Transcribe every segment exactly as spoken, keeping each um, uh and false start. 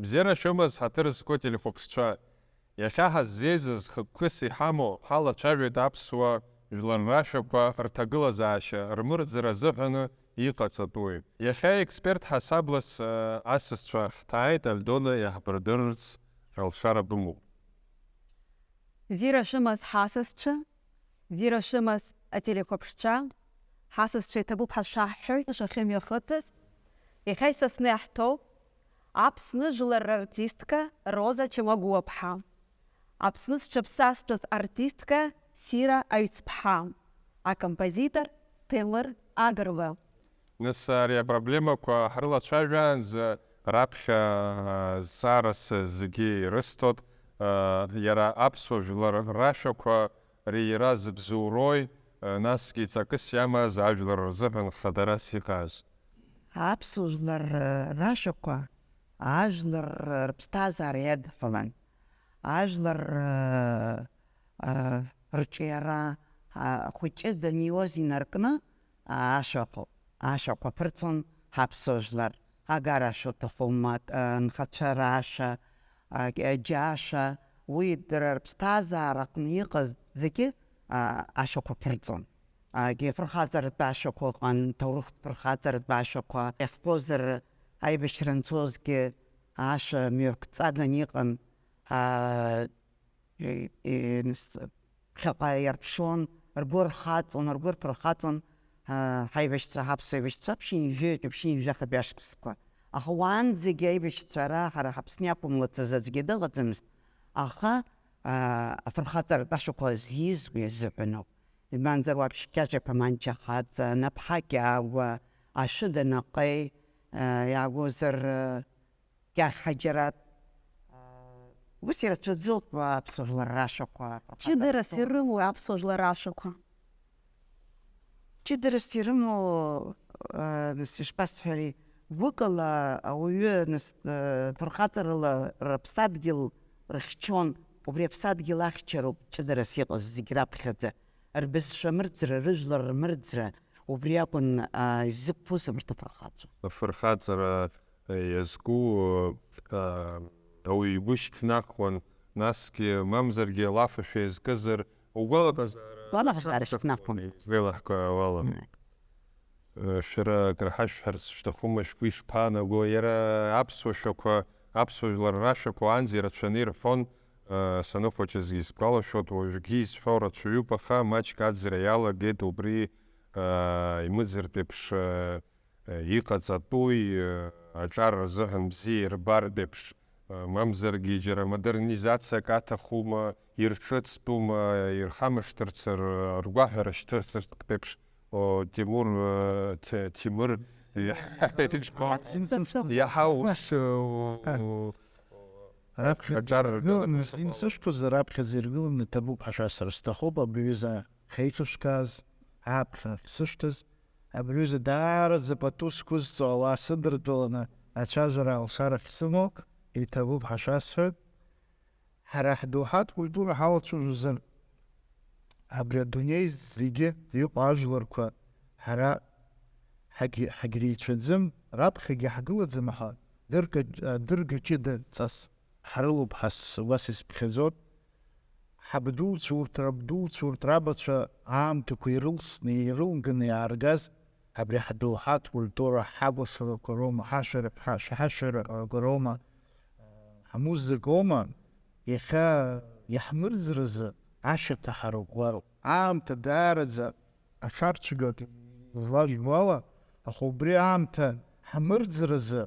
Бзиара шәымаз, ҳаҭыр зқәу ателехәаԥшцәа. Иахьа ҳаззеизаз хықәкыс иҳамоу, ҳалацәажәоит аԥсуа жәлар рашәақәа рҭагылазаашьа рмырӡра азыҳәаны иҟаҵатәуи. Иахьа аексперт ҳасаблас, э, асасцәа ҳҭааит, Альдона, иаҳбырдырырц алшара бымоуп. Бзиара шәымаз ҳасасцәа, бзиара шәымаз ателехәаԥшцәа, ҳасасцәа иҭабуп ҳашәаҳҳәоит шәахьымҩахыҵыз. Иахьа исасны иаҳҭоуп Аԥсны жәлар рартистка Роза Чамагәуаԥҳа, Аԥсны зҽаԥсазтәыз артистка Сира Аҩцԥҳа, акомпозитор Ҭемыр Агрба. Нас ари апроблемақәа ҳрылацәажәаанӡа раԥхьа, а, зҵаарас зегьы ирысҭоит, а, иара аԥсуа жәлар рашәақәа рыҩра зыбзоуроуи, а, насгьы ҵакыс иамаз ажәлар рзыҳәан хадарас иҟаз. Аԥсуа жәлар, а, рашәақәа ажәлар рԥсҭазаара иадҳәалан. Ажәлар, а, а, рҿиара, а, ахәыҷы даниуаз инаркны, а, ашәақәа, ашәақәа ԥырҵон ҳаԥсуа жәлар. Агара ашәа уҭахума, а, анхацәа рашәа, а, џьашәа, уи дара рыԥсҭазаара аҟны иҟаз зегьы, а, ашәақәа ԥырҵон. А, фырхаҵаратә ашәақәа ыҟан, ҭоурыхтә фырхаҵаратә ашәақәа, иаҳҳәозар, аибашьра анцозгьы ашәа мҩақәҵаган иҟан. А, и-, и-, нас ԥхьаҟа иарԥшуан, ргәы рхаҵон, ргәы рԥырхаҵон, а, ҳаибашьцәа, ҳаԥсуа еибашьцәа, ԥшьынҩажәаҩык, ԥшьынҩажәи хатәи ашықәсқәа. Аха уаанӡагьы аибашьцәа ара ҳара ҳаԥсны иақәымлацыз аӡәгьы дыҟаӡамызт, аха, а, афырхаҵаратә ашәақәа зиз уи азыҳәаноуп. Избанзар, уаԥшь Кьаҿ-иԥа Манча хаҵа, Наԥҳа Кьагәа, Ашәы Данаҟеи, а, иаагозар, а, Кьахь Ҳаџьараҭ, ус ирацәаӡоуп аԥсуа жәлар рашәақәа. Ҷыдарас ирымоу аԥсуа жәлар рашәақәа? Ҷыдарас ирымоу, нас ишԥасҳәари, гәыкала ауаҩы, нас, фырхаҵарала рыԥсадгьыл рыхьчон, убри аԥсадгьыл ахьчароуп ҷыдарас иҟаз зегь раԥхьаӡа. Рбызшәа мырӡра, рыжәлар рмырӡра, убри акәын, а, иззықәԥоз абарҭ афырхаҵа. Афырхаҵара иазку, а, ауаҩ игәы шьҭнахуан, насгьы, мамзаргьы, алафашәа иазкызар, угәалаҟазаара. Угәалаҟазаара шьҭнахуан. Излеилаҳкаауала. Шәара акыр ҳашәҳәарц шәҭахума, шәгәы ишԥаанаго? Иара аԥсуа шәақәа, аԥсуа жәлар рашәақәа уаанӡа ирацәаны ирҳәон, саныхәыҷыз исгәалашәоит, уажәгьы изҳәо рацәаҩуп, аха маҷк аӡра иалагеит убри, имыӡыртә еиԥш, иҟаҵатәуи, аҿар рзыҳәан бзиа ирбартә еиԥш, мамзаргьы џьара модернизациак аҭахума, ирҿыцтәума, ирхамышҭырц, р-, ргәаҳәара шьҭырхырц еиԥш, о, Тимур, э, Т-, Тимыр, иаҳа ус, э, раԥхьаӡа аҿар иргыланы, зинсышәҭоз раԥхьаӡа иргыланы иҭабуп ҳәа шәасҳәар сҭахуп, абри аҩыза хеиҭышәкааз, аԥхьа ахьсышәҭаз, абри аҩыза даараӡа пату сқәызҵо ауаа сыдыртәаланы ацәажәара алшара ахьсымоу, иҭабуп ҳәа шәасҳәоит. Ҳара ҳдоуҳатә культура ҳалацәажәозар, абри адунеи зегьы иҟоу ажәларқәа ҳара ҳагь-, ҳагьреицәаӡам, раԥхьагьы ҳгылаӡам, аха дырга-, дырга ҷыда ҵас ҳрылоуп ҳәа с-, уа сызԥхьаӡоит. Ҳабдуцәа урҭ, рабдуцәа урҭ, рабацәа аамҭақәа ирылсны, ирылганы иааргаз, абри ҳдоуҳатә культура ҳакәасарақәа роума, ҳашәара, ҳа-, ҳашәарақәа роума, ҳамузыкоума, иахьа иаҳмырӡразы ашьаҭа ҳарӷәӷәароуп. Аамҭа даараӡа аҽарцәгьоит, излажәбо ала, аха убри аамҭа ҳамырӡразы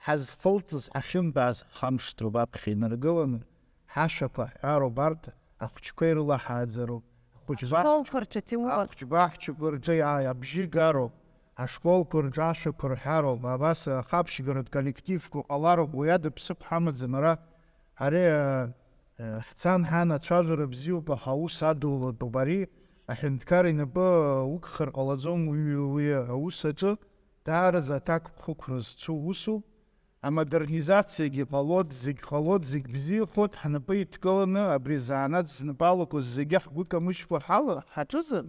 ҳазхылҵыз, ҳахьымбааз ҳхамышҭроуп аԥхьа инаргыланы, ҳашәақәа ҳҳәароуп арҭ ахәыҷқәа ирылаҳааӡароуп. Ахәыҷқәа Ашколқәа рҿы, Тимур. Ахәыҷқәа, ахәыҷқәа рҿы иа-, абжьы гароуп. Ашколқәа рҿы ашәақәа рҳәароуп, абас ахаԥшьгаратә коллективқәа ҟалароуп, уи ада ԥсыхәа ҳамаӡам ара. Ари, а, а, ҳцан ҳан ацәажәара бзиоуп, аха аус адулатәуп. Ари аҳәынҭқар инапы угхар ҟалаӡом, уи, уи аус аҿы даараӡа аҭакԥхықәра зцу усуп. Амодернизациагьы ҟалоит, зегь ҟалоит, зегь бзиахоит, ҳнапы идкыланы абри азанааҭ знапы алақәаз зегьы ҳгәы камыжькәа ҳала-, ҳаҿызар,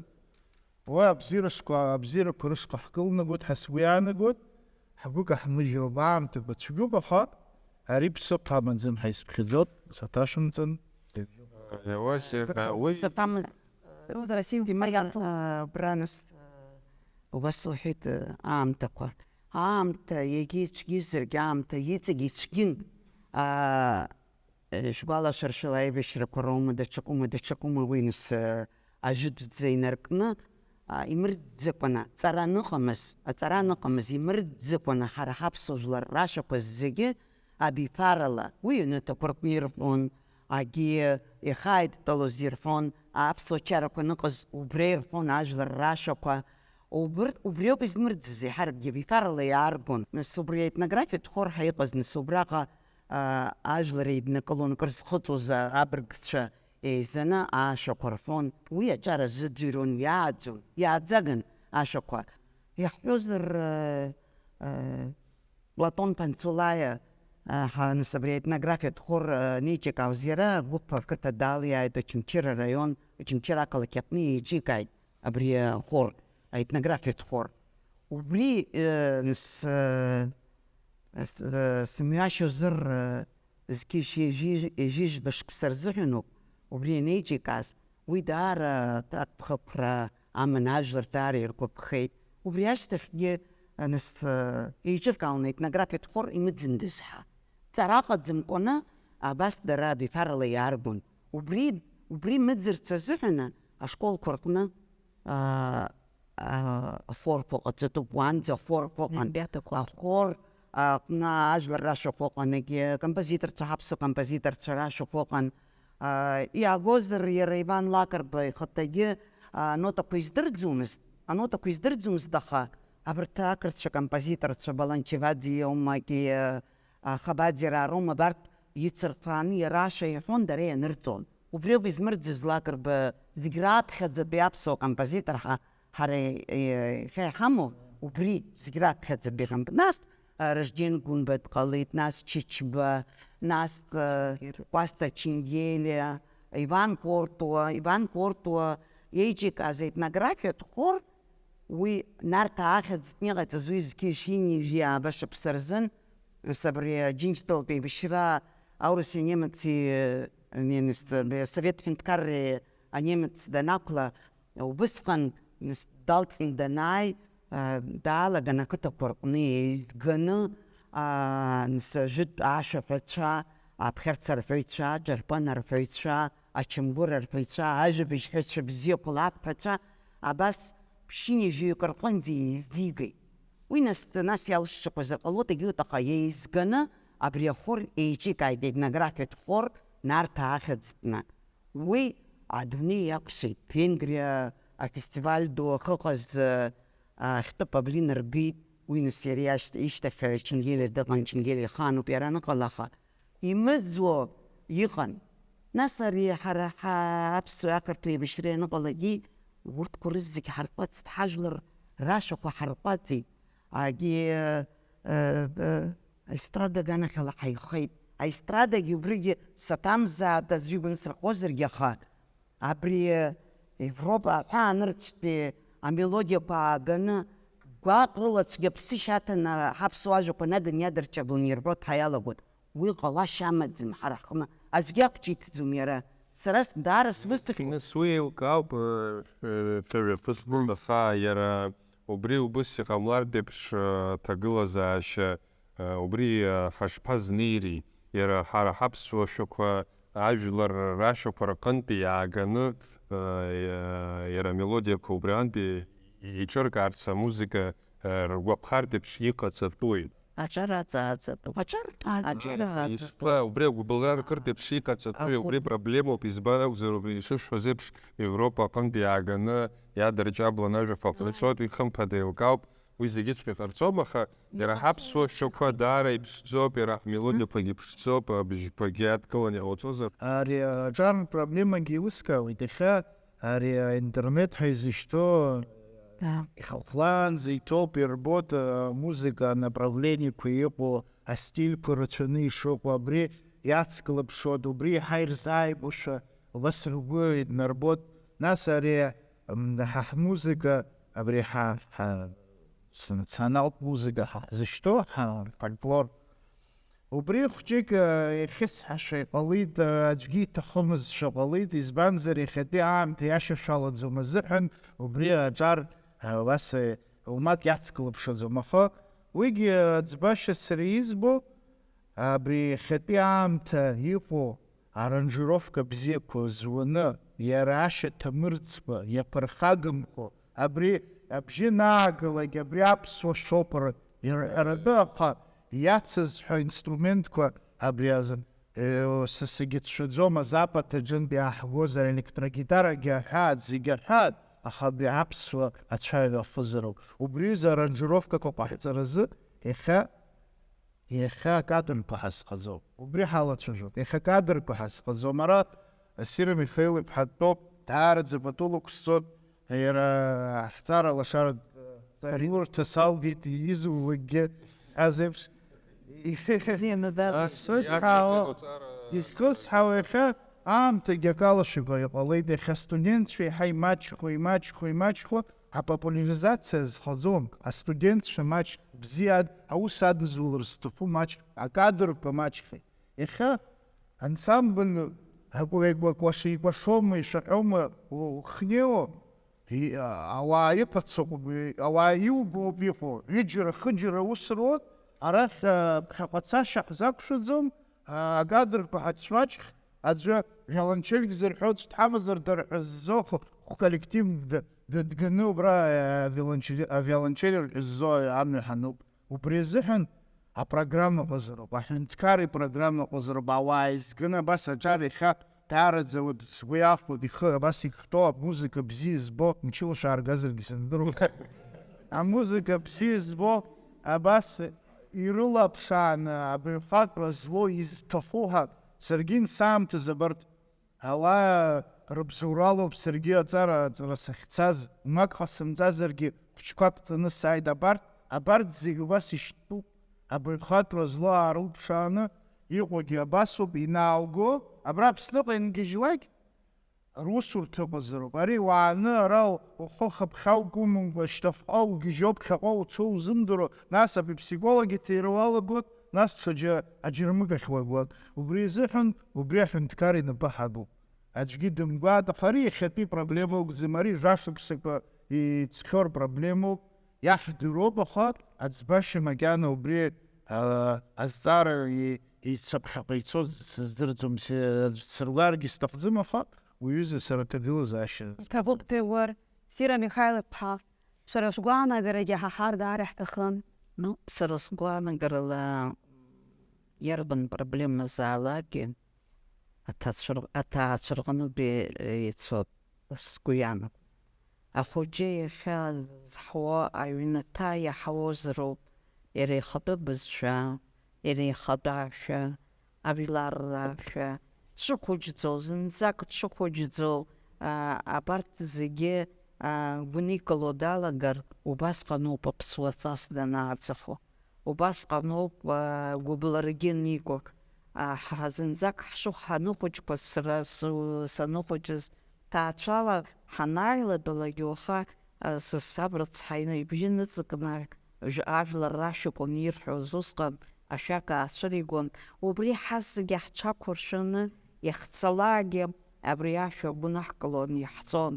уи абзиарақәа, абзиарақәа рышҟа ҳкылнагоит, ҳа сгәы иаанагоит, ҳгәы каҳмыжьроуп, аамҭақәа цәгьоуп, аха Ари ԥсыхәа амаӡам ҳәа исыԥхьаӡоит, саҭашәымҵан. Иауазеи ҳәа уи Саҭамыз. Роза Расиевна, Марианна. Абра нас, убас лҳәеит, аамҭақәа. Аамҭа иагьа ицәгьызаргь, аамҭа иҵегь ицәгьын. Шәгәалашәар, шәыла аибашьрақәа роума, даҽакума, даҽакума уи нас, ажәытәӡа инаркны, имырӡӡакәаны, ҵара аныҟамыз, аҵара аныҟамыз, имырӡӡакәаны ҳара ҳаԥсуа жәлар рашәақәа зегьы абиԥарала уи аҩнаҭақәа рҟны ирҳәон, агьи ихааидтәалоз ирҳәон, аԥсуа чарақәа аныҟаз убра ирҳәон ажәлар рашәақәа. Убырҭ, убриоуп измырӡыз, еиҳаракгьы абиԥарала иааргон. Нас убри аетнографиатә хор ҳәа иҟаз, нас убраҟа, аа, ажәлар еиднакылон, кыр зхыҵуаз абыргцәа еизаны аашәақәа рҳәон. Уи аҿар азыӡырҩуан, иааӡон, иааӡаган ашәақәа. Иаҳҳәозар, э, э, Платон Панцулаиа, э, ҳа, нас абри аетнографиатә хор, э, неиҿикаауаз иара, гәыԥ ақыҭа далиааит, Очамчыра араион, Очамчыра ақалақь аҟны еиҿикааит абри ахор, аетнографиатә хор. Убри, э, нас, э, с-, э, сымҩашьозар, э, зқьи жәшәи ҩажәи-, ҩажәи жәба шықәса рзыҳәаноуп убри ианеиҿикааз. Уи даара аҭакԥхықәра аман, ажәлар даара иргәаԥхеит. Убри ашьҭахьгьы, нас, еиҿыркаауан аетнографиатә хор имыӡындаз ҳәа. Ҵара ҟаӡамкәаны абас дара абиԥарала иааргон. Убри, убри мыӡырц азыҳәаны ашколқәа рҟны, аа, аа, ахорқәа ҟаҵатәуп, уанӡа ахорқәа ыҟан. Ребятақәа. Ахор аҟны ажәлар рашәақәа ыҟан, егьи акомпозиторцәа, ҳаԥсуа композиторцәа рашәақәа ыҟан. Аа, иаагозар, иара Иван Лакрба ихаҭагьы анотақәа издырӡомызт, анотақәа издырӡомызт, аха абарҭ ақырҭцәа композиторцәа, Баланчеваӡе иоума, егьи, аа, Хабаӡе раароума, абарҭ ицырхрааны иара ашәа иҳәон, дара ианырҵон. Убриоуп измырӡыз Лакрба зегь раԥхьаӡатәи аԥсуа композитор ҳа-, ҳара, е, иахьа иҳамоу, убри зегь раԥхьаӡатәи комп-, нас, а, Ражден Гәынба дҟалеит, нас Чычба, нас, а, Кәасҭа Ченгелиа, Иван Кортуа, Иван Кортуа иеиҿикааз аетнографиатә хор, уи Нарҭаа ахьӡтәны иҟаиҵаз, уи зқьи жәшәи ҩажәи ааба шықәса рзын, нас абри Аџьынџьтәылатә еибашьра, аурыси анемеци, э, немец, э, Совет ҳәынҭқарреи анемец данақәла, убысҟан, нас, далҵны данааи, э, даалаган ақыҭақәа рҟны еизганы, аа, нас, ажәытә ашәаҳәацәа, аԥхьарца арҳәаҩцәа, аҿырпын арҳәаҩцәа, ачамгәыр арҳәаҩцәа, ажәабжьҳәацәа бзиақәа лафҳәацәа, абас ԥшьынҩажәаҩык рҟынӡа еизигеит. Уи нас, нас иалшшақәазар ҟалоит, егьиуеит, аха еизганы абри ахор еиҿикааит, аетнографиатә хор Нарҭаа ахьӡтәны. Уи адунеи иакәшеит, Венгриа афестиваль ду ахьыҟаз, а, ахьтәы павлин ргеит, уи нас иара иашьҭ-, ишьҭахь Ченгелиа дыҟан, Ченгелиа ихаануп иара аныҟала, аха имыӡуа иҟан. Нас ари ҳара ҳа-, аԥсуа ақырҭуа еибашьра ианыҟалагьы, урҭқәа рызегь ҳарҟәыцт, ҳажәлар рашәақәа ҳарҟәаҵит. Агьи, э, э, э, аестрада аганахьала ҳаихеит. Аестрадагьы убригьы саҭамзааит, аӡәы игәы нсырхозаргьы, аха абри, э, Европа аҳәаанырцәтәи амелодиақәа ааганы, гәаҟрыла цәгьаԥсышьа аҭаны ҳаԥсуа ажәақәа наган иадырҷабланы ирҳәо ҳаиалагоит. Уи ҟалашьа амаӡам ҳара ҳҟны. Аӡәгьы ақәҿиҭӡом иара. Сара с-, даара сгәы сыхьуеит. Нас уи еилкаауп, э, э, шәара шәызқәылахаа, иара убри убыс иҟамлартә еиԥш, э, аҭагылазаашьа, э, убри, э, ҳашԥазнеири? Иара ҳара ҳаԥсуа шәақәа, ажәлар рашәақәа рҟынтәи иааганы, э, иа-, иара амелодиақәа убриантәи еиҿыркаарц амузыка, э, ргәаԥхартә еиԥш иҟаҵатәуеит. Аҿар аҵааӡатәуп. Аҿар аҵа-, Аҿар аҵа-, Ишԥа, убри агәыбылра ркыртә еиԥш иҟаҵатәуи, Агәы- убри проблемоуп, избан акәзар, убри ишышәҳәаз еиԥш, Европа аҟынтә иааганы иадырҷаблан ажәақәа ҟарҵоит, уи хымԥада еилкаауп, уи зегьыҵәҟьа ҟарҵом, аха иара ҳаԥсуа шәақәа даара иԥшӡоуп, иара ҳмелодиақәагьы ԥшӡоуп, абжьқәагьы адкыланы иҟауҵозар. Ари аҿар проблемагьы еилыскаауеит, иахьа Ари аинтернет ҳәа изышьҭоу Да. ихахәлаанӡа иҭоуп, ирбоит, а, музыка анаправлениеқәа иҟоу, астильқәа рацәаны ишыҟоу, абри иацклаԥшуа, убри еиҳа ирзааигәоушәа, убас ргәы инарбоит. Нас ари, м, ҳа ҳмузыка, абри ҳа, ҳа, снационалтә музыка ҳа ҳзышьҭоу, ҳа фольклор, Убри хәҷык, э, иахьысҳәаша иҟалеит, э, аӡәгьы иҭахымызшәа ҟалеит, избанзар, иахьатәи аамҭа иашьашәалаӡом азыҳәан, убри аҿар, э, уаса, э, умак иацклаԥшаӡом, аха уигьы, э, аӡбашьа сара избо, абри иахьатәи аамҭа иҟоу аранжировка бзиақәа зуаны, иара ашьаҭа мырӡқәа иаԥырхагамхо, абри абжьы анаагалак, абри аԥсуа шәоуп р-, ирҳәаратәы, аха иацыз ҳәа инструментқәа абри азы, э, са сагьыцәшәаӡом, азапад аҿынтә иааҳгозар, електрогитарагьы аҳәаат, зегьы аҳәаат, аха абри аԥсуа ацәаҩа афызароуп. Убри аҩыза аранжировкақәа ҟаҳҵаразы иахьа, иахьа акадрқәа ҳазхаӡом. Убри ҳалацәажәоит. Иахьа акадрқәа ҳазхаӡом. Ара Асира Михаил-иԥҳа дтәоуп, даараӡа пату лықәсҵоит, иара ҳҵара лашаратә ҵараиурҭа салгеит, изулакгьы сҳәаз еиԥш. Бзианы, дад. Ас сызҳәауа, исзызҳәауа, иахьа аамҭагьы акалашәақәа иҟалеит, иахьа астудентцәа еиҳа имаҷхо, имаҷхо, имаҷхо, апопуляризациа зхаӡом, астудентцәа маҷхеит, бзиа ад-, аус адызулар зҭаху маҷхеит, акадрқәа маҷхеит. Иахьа ансамбль акәашо икәашома, ишәаҳәома, у-, ухнеиуа, и-, а-, ауаа иԥацоуп, и-, ауаа иубоуп иҟоу, ҩыџьара, хыџьара аус руеит, арахь, а, ԥхьаҟа цашьа ҳзақәшәаӡом, а, акадрқәа ҳацәмаҷхт, аӡәы виолончельк зырҳәо аӡә дҳамазар дарҳәазо хә-, хә-, коллектив д-, дыдганы убра, а, авиолончели-, авиолончели рҳәазо амҩа ҳануп. Убри азыҳәан апрограмма ыҟазароуп, аҳәынҭқарреи программа ыҟазароуп, ауаа еизганы абас аҿар иахьа даараӡа уаҩ сгәы иахәоит, ихы абас ихтәоу, амузыка бзиа збо, мчыла шәааргазаргьы сыздыруам. Амузыка бзиа збо, абас ирылаԥшааны абаҩхатәра злоу изҭаху ҳәа, саргьы саамҭазы абарҭ ауаа рыбзоуралоуп саргьы аҵара, аҵара сахьцаз, умак ҟасымҵазаргьы, хәыҷқәак ҵаны сааит. Абарҭ, абарҭ зегь убас ишьтәуп, абаҩхатәра злоу аарылԥшааны иҟоугьы абасоуп, инаауго, абра Аԥсныҟа ингьежьлак, русурҭа ыҟазароуп. Ари уааны ара ухы хыԥхьа уқәымымкәа, шьҭахьҟа угьежьуа, ԥхьаҟа уцо узымдыруа, нас апсихолог иҭира уалагоит, нас ҽаџьа аџьармыкьахь уагоит. Убри азыҳәан, убри аҳәынҭқар инапы ҳагуп. Аӡәгьы дымгәаат, аха ари иахьатәи проблема акәӡам, ари жәашықәсақәа иҵхьоу рпроблемоуп, иаҳдыруоуп, аха аӡбашьа макьана убри, а, азҵаара и-, ицаԥхьаҟа ицоз сыздырӡом, се-, сыргәааргьы сҭахӡам, аха уҩыза сара аҭагылазаашьа. Иҭабуп, Ҭеуер, Сира Михаил-иԥҳа, шәара шәгәаанагарагьы ҳаҳар даара иаҳҭахын. Ну, сара сгәаанагарала, иарбан проблемазаалакгьы аҭаацәыр-, аҭаацәа рҟынтәи, э, ицоит, сгәы иаанагоит. Ахәыҷы иахьа зҳауа аҩнаҭа иаҳауазароуп, иара ихатәы бызшәа, иара ихатәы ашәа, ажәларра ашәа, дшыхәыҷӡоу, зынӡак дшыхәыҷӡоу, аа, абарҭ зегьы, аа, гәникыло далагар, убасҟаноуп аԥсуа ҵас данааӡахо. Убасҟаноуп, аа, гәыблрагьы аниго. Аа, ҳара зынӡак ҳшыхә ҳаныхәыҷқәаз, сара сы-, саныхәыҷыз, ҭаацәала ҳанааилатәалак, уаха, аа, сасаб рыцҳа ибжьы ныҵакны, ж-, ажәлар рашәақәа анирҳәоз усҟан, ашәак аацәыригон, убри ҳазегьы ҳҽақәыршәаны, иахьцалакгьы абри ашәа агәы наҳкылон, иаҳҵон.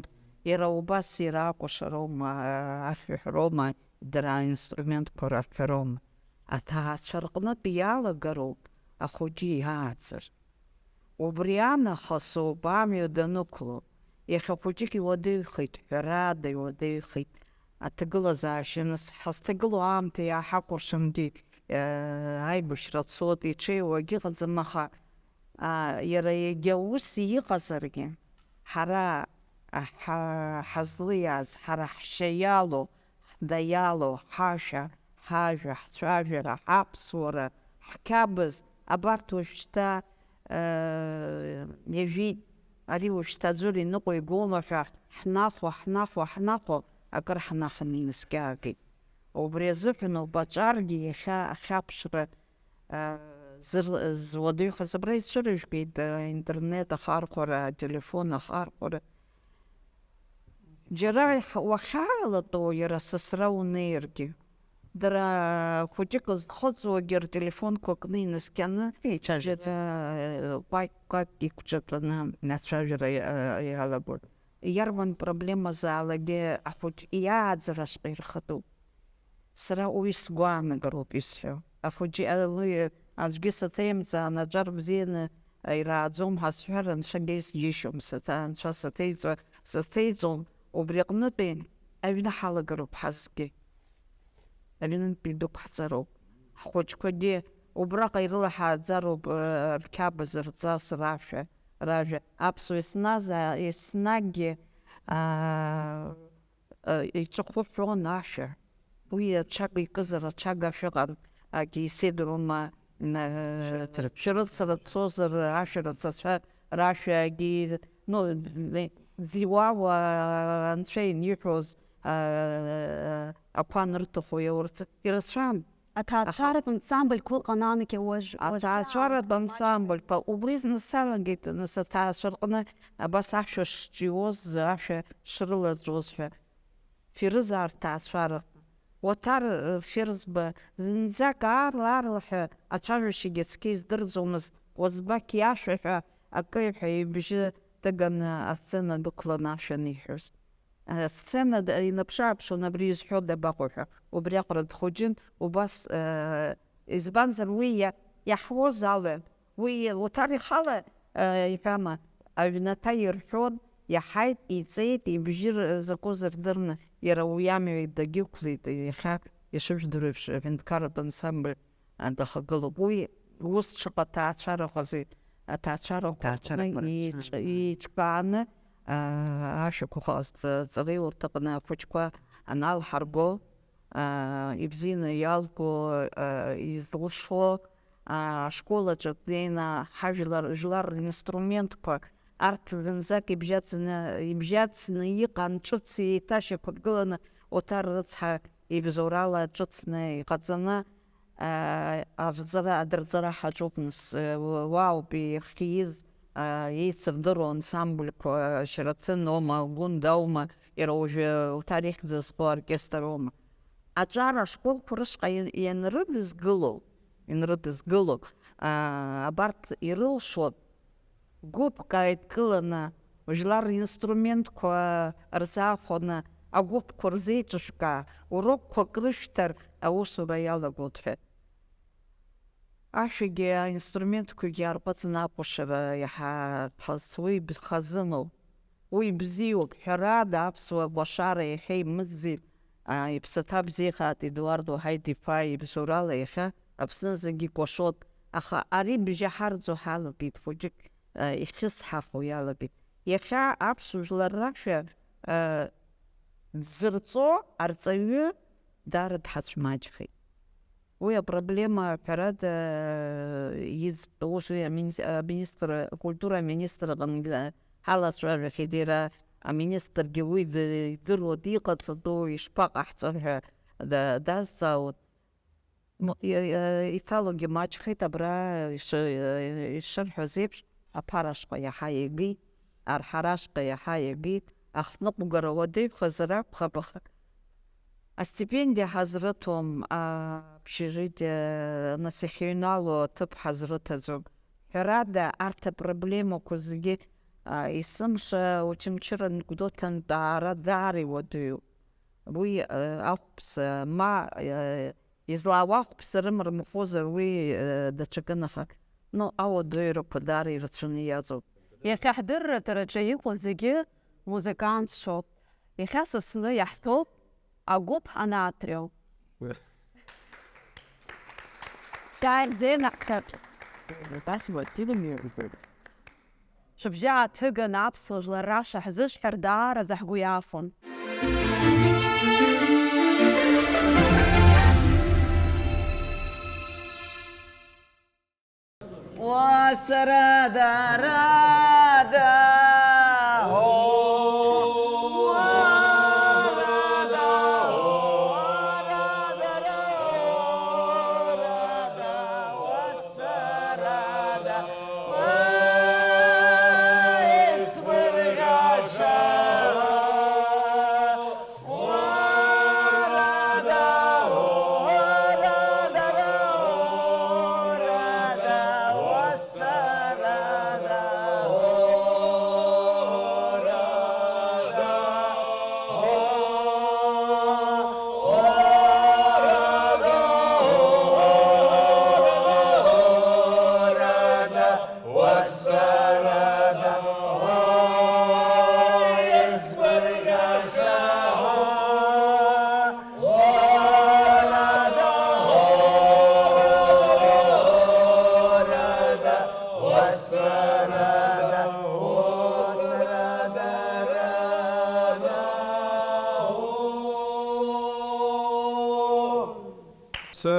Иара убас иара акәашароума, ахьҳәароума, дара аинструментқәа рарҳәароума. Аҭаацәа рҟнытә иалагароуп ахәыҷы иааӡара. Убри анахыс ауп амҩа данықәло. Иахьа хәыҷык иуадаҩхеит, ҳәарада, иуадаҩхеит. Аҭагылазаашьа нас ҳазҭагылоу аамҭа иааҳакәыршангьы, э, аибашьра цоит, иҽеиуагь ыҟаӡам, аха, а, иара егьа ус иҟазаргьы, ҳара, а, ҳа-, ҳазлиааз, ҳара ҳшьа иалоу, ҳда иалоу, ҳашәа, ҳажәа, ҳцәажәара, ҳаԥсуара, ҳқьабз, абарҭ уажәшьҭа, э, иажәит. Ари уажәшьҭа аӡәыр иныҟәигома ҳәа ҳнахәа, ҳнахәа, ҳнахәа, акыр ҳнаханы инаскьаагеит. Убри азыҳәан ауп аҿаргьы иахьа ахьаԥшра, а, зыр-, зуадаҩхаз абра ицәырыжәгеит, а, интернет ахархәара, ателефон ахархәара. Џьара иаҳ-, уахьаалатәоу иара сасра унеиргьы, Дара хәыҷык зхыҵуагьы ртелефонқәа кны инаскьаны, Еицәажәаӡом. Џьара, э, кәакь-кәакь иқәҿатәаны ацәажәара иа-, иалагон. Иарбан проблемазаалакгьы ахәыҷ иааӡараҵәҟьа ирхатәуп. Сара уи сгәаанагароуп исҳәо. Ахәыҷы, э, уи, э, аӡәгьы саҭеимҵаан, аҿар бзианы, э, ирааӡом ҳәа сҳәар, анцәагьы исџьеишьом, саҭа-, анцәа саҭеиҵо-, саҭеиҵом, убри аҟнытәи аҩны ҳалагароуп ҳазгьы. Аҩнынтәи дәықәҳҵароуп. Ҳхәыҷқәагьы убраҟа ирылаҳааӡароуп, э, рқьабз, рҵас, рашәа, ражәа. Аԥсуа есназа-, еснагьы, аа, э, иҿахәы ҳәон ашәа. Уи аҽага икызар, аҽага шәыҟан, ак исидрума, н-, Шәарыцара. Шәарыцара дцозар, ашәарыцацәа рашәагьы, ну, н-, Ӡиуауа анцәа иниҳәоз, а, ақәа анырҭаху иаурц ирацәан. Аҭаацәаратә ансамбльқәа ыҟан анагьы уажә, уажәы Аҭаацәаратә аамҭа маҷ- ансамбльқәа, убри зны салагеит, нас аҭаацәа рҟны абас ашәа шҿиуаз, ашәа шрылаҵәоз ҳәа. Фирыз арҭ ҭаацәарак. Уаҭар, э, Фирзба, зынӡак аарла-аарла ҳәа ацәажәашьагьы цқьа издырӡомызт, Уазбақь иашәа ҳәа акы ҳәа ибжьы ҭыганы асцена дықәланы ашәа аниҳәоз. Асцена д-, инаԥшы-ааԥшуан, абри изҳәо дабаҟоу ҳәа, убри аҟара дхәыҷын, убас, э, избанзар уи иа-, иаҳуаз ала, уи Уаҭар ихала, э, иҳәама, аҩнаҭа ирҳәон, иаҳаит, иҵеит, ибжьы р-, закәыз рдырны, иара уи амҩа дагьықәлеит, иахьа ишыжәдыруеиԥш, аҳәынҭқарратә ансамбль, а, дахагылоуп. Уи ус шаҟа ҭаацәарақәази, аҭаацәарақәа Ҭаацәарақәа рҟны рацәан. Еиҿ-, еиҿкааны, а, ашәақәа ҟазҵ-, ҵареиурҭаҟны ахәыҷқәа аналҳарго, аа, ибзианы иалго, аа, изылшо, аа, ашкол аҿы днеины ҳажәлар, жәлар ринструментқәа, арҭ зынӡак ибжьаӡны, ибжьаӡны иҟан ҿыц еиҭашьақәыргыланы, Оҭар рыцҳа ибзоурала ҿыцны иҟаҵаны, аа, арҵара, адырҵара ҳаҿуп, нас, уа-, уаауп иахьиз, аа, еицырдыруа ансамбльқәа, Шьараҭын аума, Гәында аума, иара уажәы Оҭар ихьӡ зху аоркестр аума. Аҿар ашколқәа рышҟа иан-, ианрыдызгыло, ианрыдызгыло, аа, абарҭ ирылшо гәыԥк ааидкыланы, жәлар ринструментқәа рзаахәаны, агәыԥқәа рзеиҿышәкаа, урокқәак рышәҭар, аусура иалагоит ҳәа. Ашәагьы аинструментқәагьы аарҟәыҵны акәашара иаҳа ԥхасуеит, хазыноуп. Уи бзиоуп, ҳәарада, аԥсуа кәашара иахьа имыӡӡеит, аа, иԥсаҭа бзиахааит Едуардо Ҳаиҭ-иԥа ибзоурала иахьа Аԥсны зегьы икәашоит, аха ари бжьаҳарӡо ҳалагеит, хәыҷык, аа, ихьысҳахо иалагеит. Иахьа аԥсуа жәлар рашәа, аа, дзырҵо арҵаҩы даара дҳацәмаҷхеит. Уи апроблема, ҳәарада, иӡб-, ус уи амин-, аминистр, акультура аминистр аҟынгьы ҳалацәажәахьеит, иара аминистргьы уи д-, идыруа диҟаҵатәу, ишԥаҟаҳҵар ҳәа да-, дазҵаауан. М-, и-, и-, иҭалогьы маҷхеит, абра иш-, ишырҳәаз еиԥш, аԥара ашҟа иаҳа иагеит, арҳара ашҟа иаҳа иагеит, ахҭныҟәгара уадаҩхазар акәхап, аха астипендиа ҳазрыҭом, а, общежитие, нас иахьыҩналоу аҭыԥ ҳазрыҭаӡом. Ҳәарада, арҭ апроблемақәа зегьы, а, есымша Очамчыра анекдот антәаара даара иуадаҩуп. Уи, а, ахәԥса, ма, а, излаауа ахәԥса рымар-мхозар, уи, а, даҽакын, аха, ну, ауадаҩрақәа даара ирацәаны иаҵоуп. Иахьа ҳдырраҭараҿы иҟоу зегьы музыкантцәоуп. Иахьа Сасны иаҳҭоуп агәыԥ Анатрио. Дааирӡеины ҳҭак. Шәыбжьы ааҭыганы аԥсуа жәлар рашәа ҳзышәҳәар даараӡа ҳгәы иаахәон.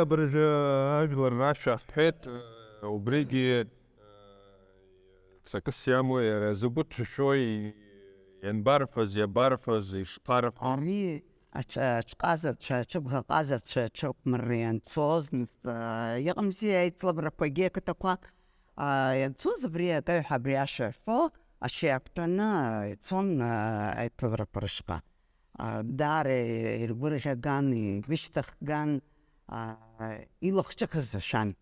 Абыржәы ажәлар рашәа ҳҳәеит, убригьы ҵакыс иамоу, иара закәытә шәои, ианбарҳәаз, иабарҳәаз, ишԥарҳәо? Ари аҽ-, аҽҟазацәа, аҽыбӷаҟазацәа аҽырхәмарра ианцоз, нас, а, иҟамзи аицлабрақәагьы ақыҭақәа, а, ианцоз абри акаҩҳәа абри ашәа ҳәо, ашьа иақәтәаны, а, ицон, а, аицлабрақәа рышҟа. А, даара иргәырӷьаган, игәышьҭыхган, а, илахҿыхыз ашәан.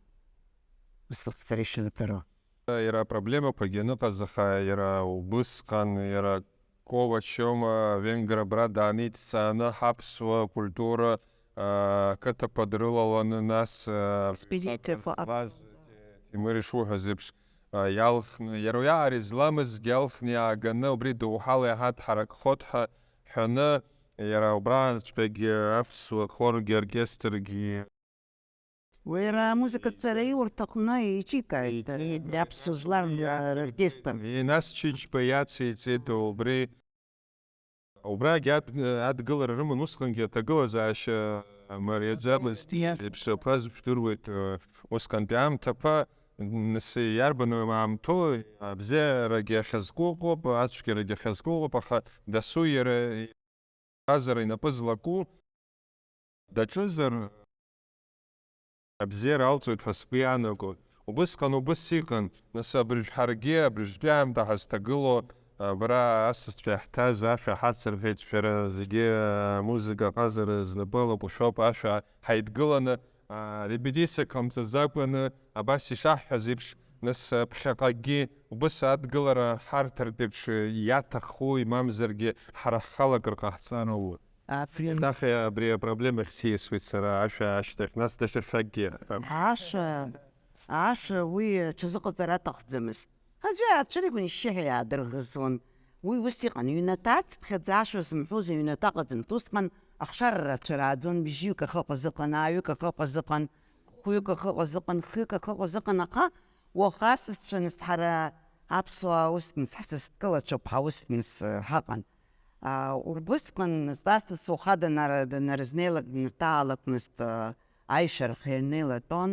Ус сара ишыздыруа. Иара апроблемақәагьы аныҟаз, аха иара убысҟан, иара Кова Шьома Венгр абра дааниҵҵааны ҳаԥсуа культура, а, ақыҭақәа дрылаланы, нас, а, Експедициақәа злаз, Тимур ишуҳәаз еиԥш, а, иалхны, иара уиаҟара изламызгьы алхны иааганы, убри доуҳала иаҳа дҳаракхоит ҳәа ҳәаны, иара убраҵәҟьагьы аԥсуа хоргьы оркестргьы Уи иара амузыкатә ҵараиурҭаҟны иҿикааит, иаԥсуа жәлар роркестр. Нас Чичба иациҵеит убри. Убрагь ад-, адгылара рыман, усҟангьы аҭагылазаашьа мариаӡамызт. Иа- Иԥсрақәаз жәдыруеит, усҟантәи аамҭақәа, нас иарбан аамҭоу, абзиарагьы ахьазку ыҟоуп, ацәгьарагьы ахьазку ыҟоуп, аха дасу иара Азара инапы злаку даҿызар, абзиара алҵуеит ҳәа сгәы иаанагоит. Убысҟан убыс иҟан, нас абыржә ҳаргьы абыржәтәи аамҭа ҳазҭагылоу, абра асасцәа иаҳҭаз ашәа ҳацырҳәеит, шәара зегьы амузыка ҟазара знапы алакәу шәоуп, ашәа ҳаидгыланы, аа, репетициа ҟамҵаӡакәаны, абас ишаҳҳәаз еиԥш, нас, ԥхьаҟагьы убыс адгылара ҳарҭартә еиԥш иаҭаххои, мамзаргьы ҳара ҳхала акыр ҟаҳҵароуи? Абри Еиҭах абри апроблема ахь сиасуеит сара ашәа ашьҭахь, нас даҽа шәакгьы. Аша, аша уи аҽазыҟаҵара аҭахӡамызт. Аӡәы ацәыригон ишьшьыҳәа иаадырӷызуан. Уи ус иҟан, ҩнаҭа ацыԥхьаӡа ашәа зымҳәоз аҩнаҭа ыҟаӡамызт. Усҟан ахшара рацәа рааӡон, бжьҩык ахы ыҟаз ыҟан, ааҩык ахы ыҟаз ыҟан, хәҩык ахы ыҟаз ыҟан, хҩык ахы ыҟаз ыҟан, аха уаха асасцәа, нас ҳара аԥсуаа ус, нас ҳсасдкылацәоуп, ҳа ус, нас, ҳаҟан. А, убысҟан, нас асас уаха данара-, данарызнеилак, днарҭаалак, нас, а, аишәарахь ианнеилатәон.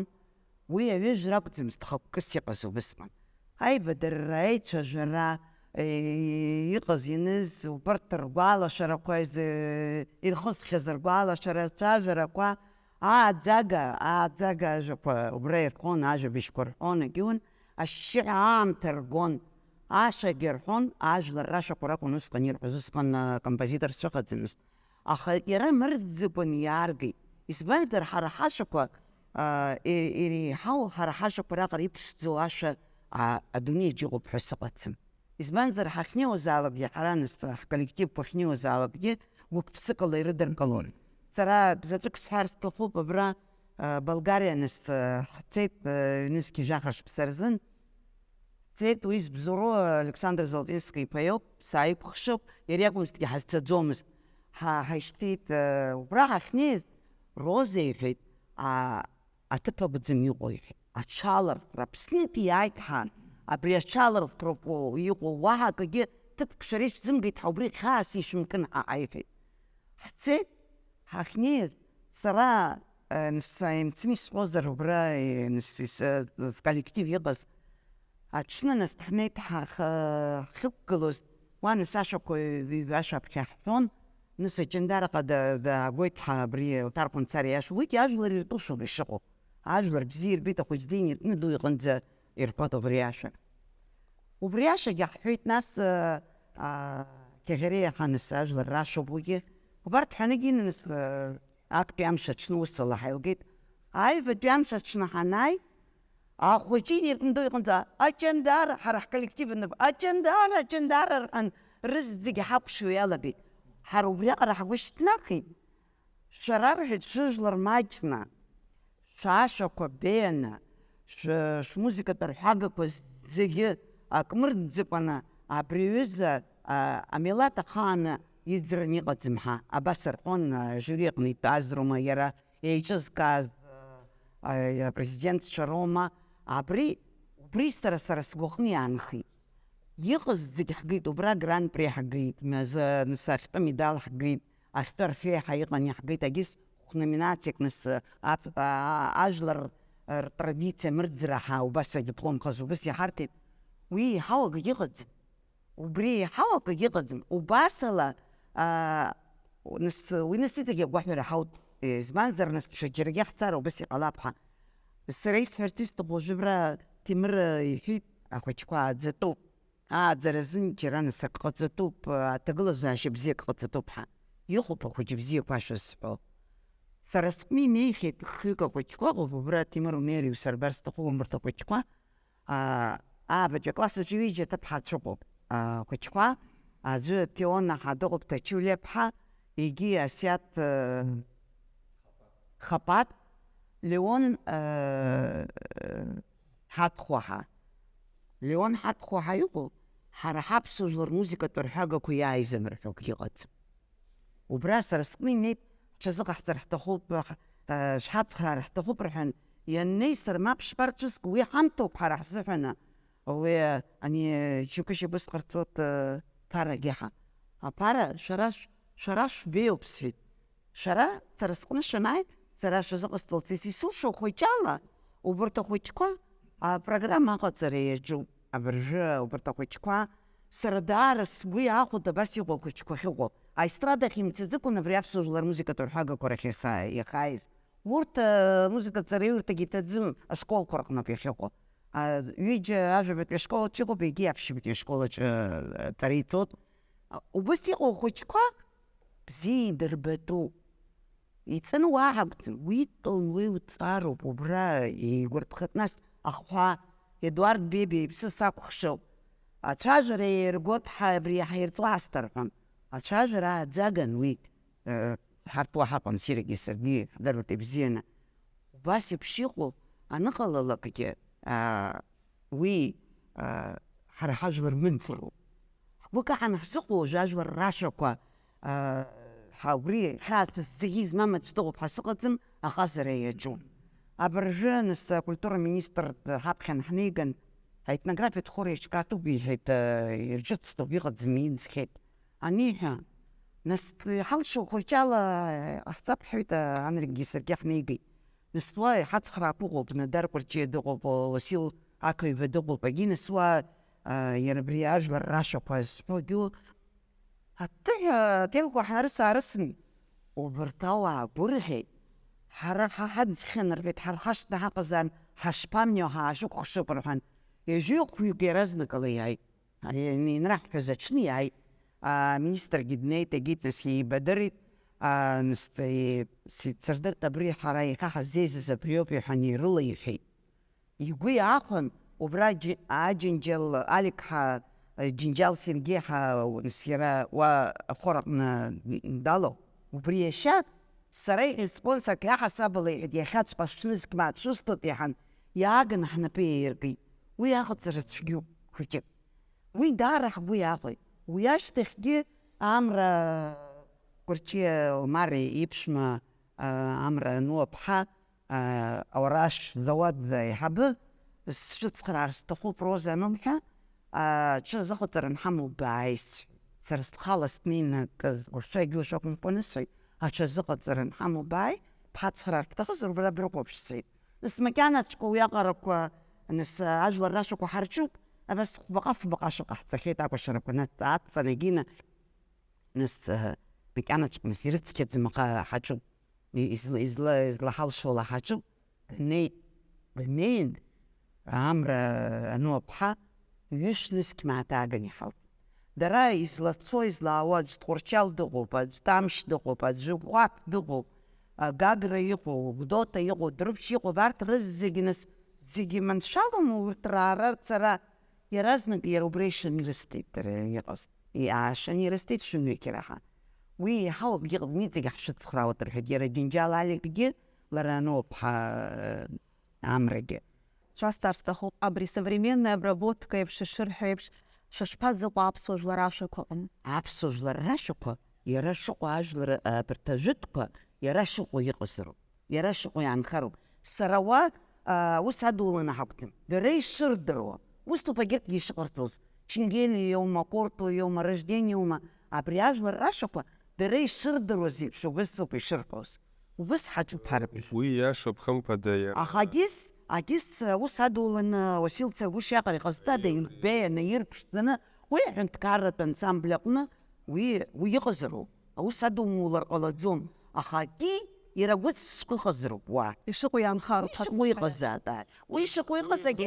Уи аҩыжәра акәӡамызт хықәкыс иҟаз убысҟан. Аибадырра, аицәажәара, е, иҟаз-ианыз, убарҭ ргәалашәарақәа, изы-, ирхысхьаз ргәалашәара, рцәажәарақәа, ааӡага, ааӡага ажәақәа убра ирҳәон, ажәабжьқәа рҳәон, егьиун, ашьшьыҳәа аамҭа ргон, ашәагьы рҳәон, ажәлар рашәақәа ракәын усҟан ирҳәоз, усҟан, а, композиторцәа ыҟаӡамызт. Аха иара мырӡыкәан иааргеит. Избанзар, ҳара ҳашәақәа, аа, ир-, иреиҳау ҳара ҳашәақәа раҟара иԥшӡоу ашәа, аа, адунеиаҿ иҟоуп ҳәа сыҟаӡам. Избанзар, ҳахьнеиуазаалакгьы, ҳара нас ҳколлективқәа ахьнеиуазаалакгьы гәык-ԥсыкала ирыдыркылон. Сара заҵәык сҳәар сҭахуп, абра, аа, Болгариа нас, аа, ҳцеит, аа, ҩнызқьи жәаха шықәса рзын. Ҳцеит, уи збзоуроу Александр Золотински-иԥа иоуп, сааикәыхшоуп, иара иакәымзҭгьы ҳазцаӡомызт. Ҳа-, ҳаишьҭит, э, убра ҳахьнеиз, Роза иҳәеит, а-, аҭыԥ акәӡам иҟоу, иҳәеит. Аҽалархәра, Аԥснытәи иааит ҳәа, абри аҽалархәроуп иҟоу, уаҳа акгьы ҭыԥк шәара ишәзымгеит ҳәа, убри хьаас ишәымкын ҳәа ҳаиҳәеит. Ҳцеит, ҳахьнеиз, сара, э, нас, имцны исҳәозар, убра, э, нас, ис-, э, сколлектив иҟаз, аҽны нас ҳнеит ҳа-, х-, ҳахьықәгылоз, уа нас ашәақәа, э, ашәаԥхьа ҳҳәон, нас Аҷандараҟа да-, даагоит ҳа абри Оҭар Ҟәынҵариа иашәа, уигьы ажәлар иртәушәоуп ишыҟоу. Ажәлар бзиа ирбеит, ахәыҷ дин иркны ду иҟынӡа ирҳәоит убри ашәа. Убри ашәагьы ҳҳәеит, нас, а, а, Кьаӷьариа Ҳаныс ажәлар рашәоуп уигьы. Убарҭ ҳәанагьы инаныс, а, актәи амш аҽны усала ҳаилгеит. Аҩбатәи амш аҽны ҳанааи, ахәыҷы иниркны ду иҟынӡа, Аҷандара, ҳара ҳколлектив анып, Аҷандара, Аҷандара рҳәан, рызегьы ҳакәшо иалагеит. Ҳара убриаҟара ҳгәы шьҭнахит. Шәара, рҳәеит, шәыжәлар маҷны, шәашәақәа беианы, шә-, шәмузыкатә арҳәагақәа зегьы ак мырӡыкәаны абри аҩыза, а, амилаҭ ахааны иӡраны иҟаӡам ҳәа, абас рҳәон, а, ажиури аҟны итәаз роума, иара еиҿызкааз, а, а, апрезидентцәа роума, абри, убри сара, сара сгәаҟны иаанхеит. Иҟаз зегь ҳгеит, убра гран-при ҳгеит, маза, нас ахьтәы медал ҳгеит, ахьтәы арфеиҳа иҟан иаҳгеит, агьыс хә-номинациак, нас, ап-, а-, ажәлар ртрадициа мырӡра ҳәа убас адиплом хазы убас иҳарҭеит. Уи еиҳау акгьы ыҟаӡам. Убри еиҳау акгьы ыҟаӡам. Убасала, а, нас, уи нас иҵегь агәаҳәара ҳауҭ, избанзар, нас ҽаџьарагьы ҳцар убас иҟалап ҳәа. Сара исҳәарц исҭаху, уажәы абра Ҭемыр иҳәеит, ахәыҷқәа ааӡатәуп. Ааӡара азын џьара нас ак ҟаҵатәуп, аҭагылазаашьа бзиак ҟаҵатәуп ҳәа. Иҟоуп ахәыҷы бзиақәа шәызҳәо. Сара сҟны инеихьеит хҩык ахәыҷқәа ыҟоуп, убра Ҭемыр унеир иусырбар сҭахуп, убарҭ ахәыҷқәа. Аа, аабатәи акласс аҿы ҩыџьа аҭыԥҳацәа ыҟоуп, аа, ахәыҷқәа, аӡәы Теона ҳәа дыҟоуп, Ҭачулиа ԥҳа, егьи Асиаҭ, э, Хапаҭ, Леон, э, Ҳаҭхәа ҳәа. Леон Ҳаҭхәа ҳәа иҟоу, ҳара ҳаԥсуа жәлар рмузыкатә рҳәагақәа иааизан рҳәогьы ыҟаӡам. Убра сара сҟны инеит, ҳҽазыҟаҳҵар ҳҭахуп, ҳа-, э, шәҳацхраар ҳҭахуп рҳәан, ианнеи сара мап шԥарцәыск, уи ҳамҭоуп ҳара ҳзыҳәаны. Уи, ани, шьоукы-шьоукы сҟарҵоит, э, ԥарагьы ҳа. Аԥара, шәара шә-, шәара шәбеиоуп, сҳәеит. Шәара сара сҟны шәанааи, сара шәазыҟасҵалц исылшо хәыҷала, убарҭ ахәыҷқәа апрограмма аҟаҵара иаҿуп. Абыржәы убарҭ ахәыҷқәа, сара даара сгәы иаахәоит абас иҟоу ахәыҷқәа ахьыҟоу. Аестрадахь имцаӡакәан абри аԥсуа жәлар рмузыкатә рҳәагақәа рахь иаха-, иахааиз. Урҭ, э, музыкатә ҵараиурҭагьы иҭаӡым ашколқәа рҟноуп иахьыҟоу. А, ҩыџьа ажәабатәи ашкол аҿы иҟоуп, егьи аԥшьбатәи ашкол аҿы, э, ҵара иҵоит. А, убас иҟоу ахәыҷқәа бзиа идырбатәуп. Иҵаны уаҳа акәӡам, уи тәым, уи уҵароуп, убра еигәарԥхеит, нас ахәа, Едуард Бебиа иԥсы сакәхшоуп. Ацәажәара еиргоит ҳәа абри иаҳирҵо ҳасҭар ҳәа. Ацәажәара ааӡаган уи, э, ҳарҭ уаҳа Ҟансирагьы саргьы иаҳдыруеит ибзианы. Убас еиԥш иҟоу аныҟалалакгьы, аа, уи, аа, ҳара ҳажәлар мыӡроуп. Ҳгәы каҳан ҳзыҟоу уажәы ажәлар рашәақәа, аа, ҳа-, убри хьаас зегьы измам аӡә дыҟоуп ҳәа сыҟаӡам, аҟазара иаҿуп. Абыржәы, нас, акультура министр ҳаԥхьан ҳнеиган, аетнографиатә хор еиҿкаатәуп, иҳәеит, аа, ирҿыцтәуп, иҟаӡам, иӡхьеит. Аниҳәа, нас, иҳалшо хәыҷала ҟаҳҵап, ҳҳәеит, Анрикгьы саргьы ҳнеигеит. Нас уа иҳацхраақәа ыҟоуп, Нодар Кәарҷиа дыҟоуп, Уасил Ақаҩба дыҟоуп, егьи нас уа, а, иара абри ажәлар рашәақәа зҳәогьы ыҟоуп. Аҭыҳәа ателқәа ҳнарыс-аарысын, убарҭ ауаа гәырӷьеит. Ҳара ҳа ҳаӡхьан, рҳәеит, ҳара ҳашҭа ҳаҟазар, ҳашԥамнеиуа, ҳаашәықәхшып, рҳәан, ҩажәи хәҩык иаразнакала иааит. Ари инраҳҳәаз аҽны иааит. Аминистргьы днеит, егьит, нас еибадырит. А, нас, е, си-, дсырдырт, абри ҳара иахьа ҳаззеизаз абриоуп, иҳәан, ирылаиҳәеит. Игәы иаахәан, убра џьи-, Аџьынџьал Алик ҳа, Џьынџьал Сергеи ҳа, нас иара уа ахор аҟны далоу. Убри иашьа, сара иҳәа спонсорк иаҳасабала иҳәеит, иахьаҵәҟьа шәнызқь мааҭ шәысҭоит, иҳәан, иааганы ҳнапы иаиркит. Уи аҟаҵара цәгьоуп, хәыҷык. Уи даара ҳгәы иаахәеит. Уи ашьҭахьгьы Амра Кәарҷиа Омар иԥшәма, а, Амра Нуаԥҳа, а, Ауараш Зауад аиҳабы, сшәыцхраар сҭахуп, Роза анылҳәа, а, ҽазыҟаҵара анҳамоу бааи, сҳәеит. Сара схала снеины акы згәышәагьы уажә акәымкәаны сҳәеит, аҽазыҟаҵара анҳамоу бааи, бҳацхраар бҭахызар, убра брыхәаԥшцеит. Нас макьанаҵәҟьа уиаҟарақәа, нас, ажәлар рашәақәа ҳарҿуп, абас хәбаҟа-фбаҟа шәа ҟаҳҵахьеит, акәашарақәа наҵ-, аҵанакны, нас, макьанаҵәҟьа, нас, ирыцқьаӡам, аха ҳаҿуп, изла-, изла-, излаҳалшо ала ҳаҿуп. Днеит, днеин, Амра Ануаԥҳа ҩышә нызқь мааҭ ааган иҳалҭеит. Дара излацо, излаауа, аӡә Тҟәарчал дыҟоуп, аӡә Ҭамшь дыҟоуп, аӡә Ҟәаԥ дыҟоуп, а, Гагра иҟоу, Гәдоуҭа иҟоу, Дәрыԥшь иҟоуп, арҭ рызегьы, нас, зегьы маншәалоума урҭ раара, рцара? Иаразнак иара убра ишаны ирысҭеит, дара иҟаз. Иаашаны ирысҭеит шәымҩақьара ҳәа. Уи еиҳау акгьы ыҟаӡам, иҵегь ҳшәыцхраауеит рҳәеит, иара Џьынџьал Аликгьы, лара Ануаԥҳа, э, Амрагьы. Шәасҵар сҭахуп, абри современная обработка еиԥш ишырҳәо еиԥш, шәышԥазыҟоу аԥсуа жәлар ашәақәа аҟны? Аԥсуа жәлар рашәақәа, иара шыҟоу ажәлар, а, абарҭ ажәытәқәа, иара шыҟоу иҟазароуп, иара шыҟоу иаанхароуп. Сара уа, а, ус адуланы ҳақәӡам. Дара ишырдыруа, усоуп егьырҭгьы ишыҟарҵоз. Ченгелиа иоума, Корто иоума, Рождение иоума, абри ажәлар рашәақәа дара ишырдыруаз еиԥш убасоуп ишырҳәоз. Убыс ҳаҿуп ҳарбаӷь. Уи иашоуп, хымԥада, иара. Аха Агис, Агис аус адуланы Уасил Царгәышиаҟара иҟазҵада, илбеианы, ирԥшӡаны, уи аҳәынҭқарратә ансамбль аҟны уи, уи иҟазароуп. Аус адумулар ҟалаӡом. Аха акгьы иара гәыцс шәҟәы ыҟазароуп уа. Ишыҟоу иаанхароуп. Уи шыҟоу иҟазаап, ааи. Уи шыҟоу иҟаз агьы.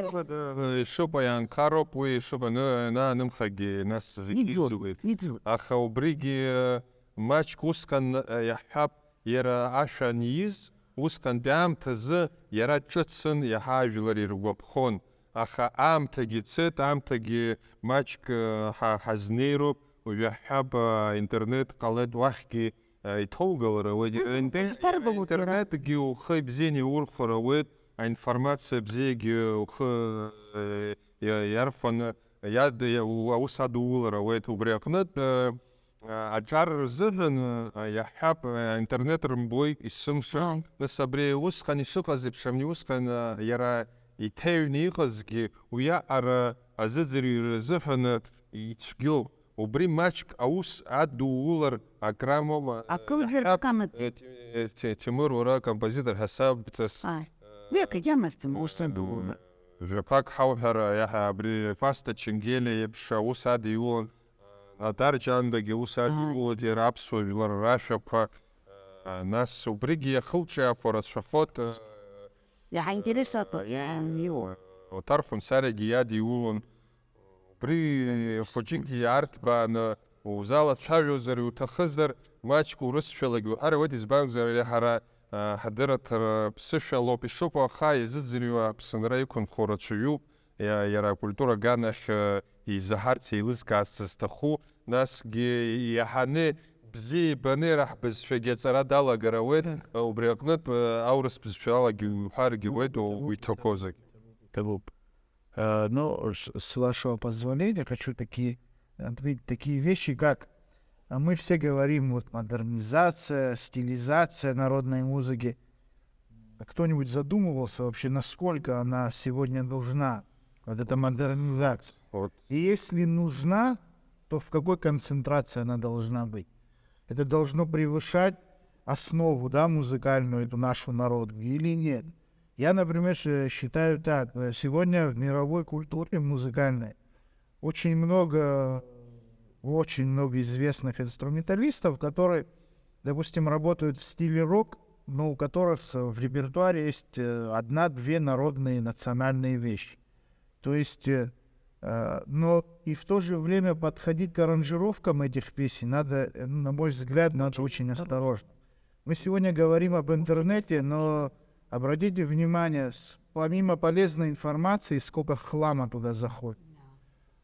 Ишыҟоу иаанхароуп, уи ишыҟоу аны-, анаанымхагьы нас зегьы Иӡуеит, иӡуеит. Иӡуеит. Аха убригьы, э, маҷк усҟан, э, иаҳҳәап, иара ашәа аниз, усҟантәи аамҭазы иара ҿыцын, иаҳа ажәлар иргәаԥхон. Аха аамҭагьы цеит, аамҭагьы маҷк, э, ҳа-, ҳазнеироуп, уажә иаҳҳәап, э, интернет ҟалеит, уахьгьы, э, иҭоугалар ауеит. Интернет, Иҭаргалоит иара. Интернетгьы ухы ибзианы иурхәар ауеит, аинформациа бзиагьы ухы, э, иа-, иархәаны иад-, иа-, у-, аус адуулар ауеит. Убри аҟнытә, э, аҿар рзыҳәан, э, иаҳҳәап, э, аинтернет рымбои, есымша. Ааи. Нас абри усҟан ишыҟаз еиԥш, абни усҟан, э, иара иҭеҩны иҟазгьы уиаҟара азыӡырҩра азыҳәан, э, ицәгьоуп. Убри маҷк аус адуулар акрамоума? Акымзар Иаҳҳәап, акамаӡам. Э, Те-, Те-, Темыр, уара композитор ҳасабҵас. Ааи. Уи акгьы амаӡам, аус адуула. Жәақәак ҳауҳәар, иаҳа абри Кәасҭа Ченгелиа иеиԥш аус адиулан, Надар Ҷандагьы ус Ааи. Адиулоит иара аԥсуа жәлар рашәақәа, а, нас убригьы иахылҿиаақәо рацәахоит, а, Иаҳа интересатәуп. Иа-, Оҭар Хәынсариагьы иадиулон. Убри хәыҷыкгьы арҭбааны узалацәажәозар, иуҭахызар, маҷк урысшәалагьы уҳәар ауеит, избанзар, ара, а, ҳадырраҭара ԥсышәалоуп ишыҟоу, аха изыӡырҩуа Аԥсынра иқәынхо рацәаҩуп, иа-, иара акультура аганахь, а, изаҳарц, еилызкаарц зҭаху, насгьы иаҳаны бзиа ибаны иара ҳбызшәагьы аҵара далагар ауеит, Мм. а, убри аҟнытә, а, аурыс бызшәалагьы уҳәаргьы ауеит, у-, уиҭахозаргь. Ҭабуп. Э, ну, с, с вашего позволения, хочу такие, отметить такие вещи, как, а, мы все говорим, вот, модернизация, стилизация народной музыки. А кто-нибудь задумывался вообще, насколько она сегодня нужна, вот эта модернизация? Вот. И если нужна, то в какой концентрации она должна быть? Это должно превышать основу, да, музыкальную, эту нашу народную, или нет? Я, например, ш-, считаю так. Э, сегодня в мировой культуре музыкальной очень много, очень много известных инструменталистов, которые, допустим, работают в стиле рок, но у которых, э, в репертуаре есть, э, одна-две народные национальные вещи. То есть, э, э, но и в то же время подходить к аранжировкам этих песен надо, э, ну, на мой взгляд, надо очень осторожно. Мы сегодня говорим об интернете, но обратите внимание, с-, помимо полезной информации, сколько хлама туда заходит. Да.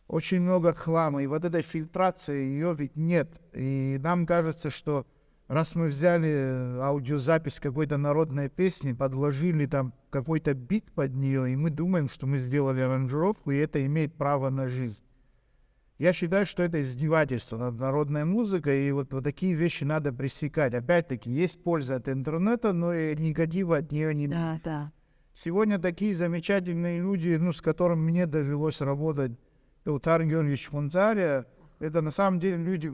Очень много хлама, и вот эта фильтрация, её ведь нет. И нам кажется, что раз мы взяли, э, аудиозапись какой-то народной песни, подложили там какой-то бит под неё, и мы думаем, что мы сделали аранжировку, и это имеет право на жизнь. Я считаю, что это издевательство над народной музыкой, и вот, вот такие вещи надо пресекать. Опять-таки, есть польза от интернета, но и негатива от неё не Да, да. Сегодня такие замечательные люди, ну, с которыми мне довелось работать, Утар Георгиевич Хунзария, это на самом деле люди,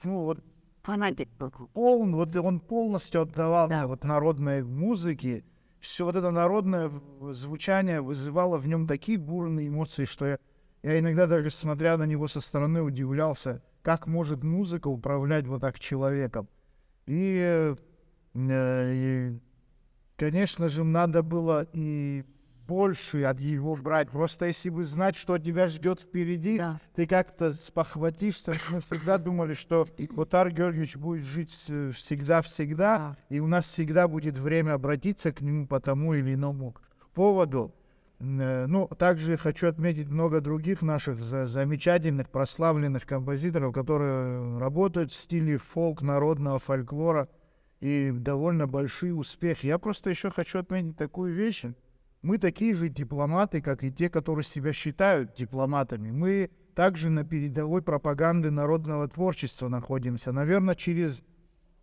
ну, вот Фанатик был. Полн-, вот он полностью отдавался Да. вот народной музыке. Всё вот это народное в-, звучание вызывало в нём такие бурные эмоции, что я, я иногда даже, смотря на него со стороны, удивлялся, как может музыка управлять вот так человеком. И, э, и, конечно же, надо было и больше от его брать. Просто если бы знать, что тебя ждёт впереди, Да. ты как-то спохватишься. Мы всегда думали, что Утар Георгиевич будет жить с-, всегда-всегда, Да. и у нас всегда будет время обратиться к нему по тому или иному поводу. М, э, ну, также хочу отметить много других наших за-, замечательных, прославленных композиторов, которые работают в стиле фолк, народного фольклора, и довольно большие успехи. Я просто ещё хочу отметить такую вещь. Мы такие же дипломаты, как и те, которые себя считают дипломатами. Мы также на передовой пропаганды народного творчества находимся. Наверное, через,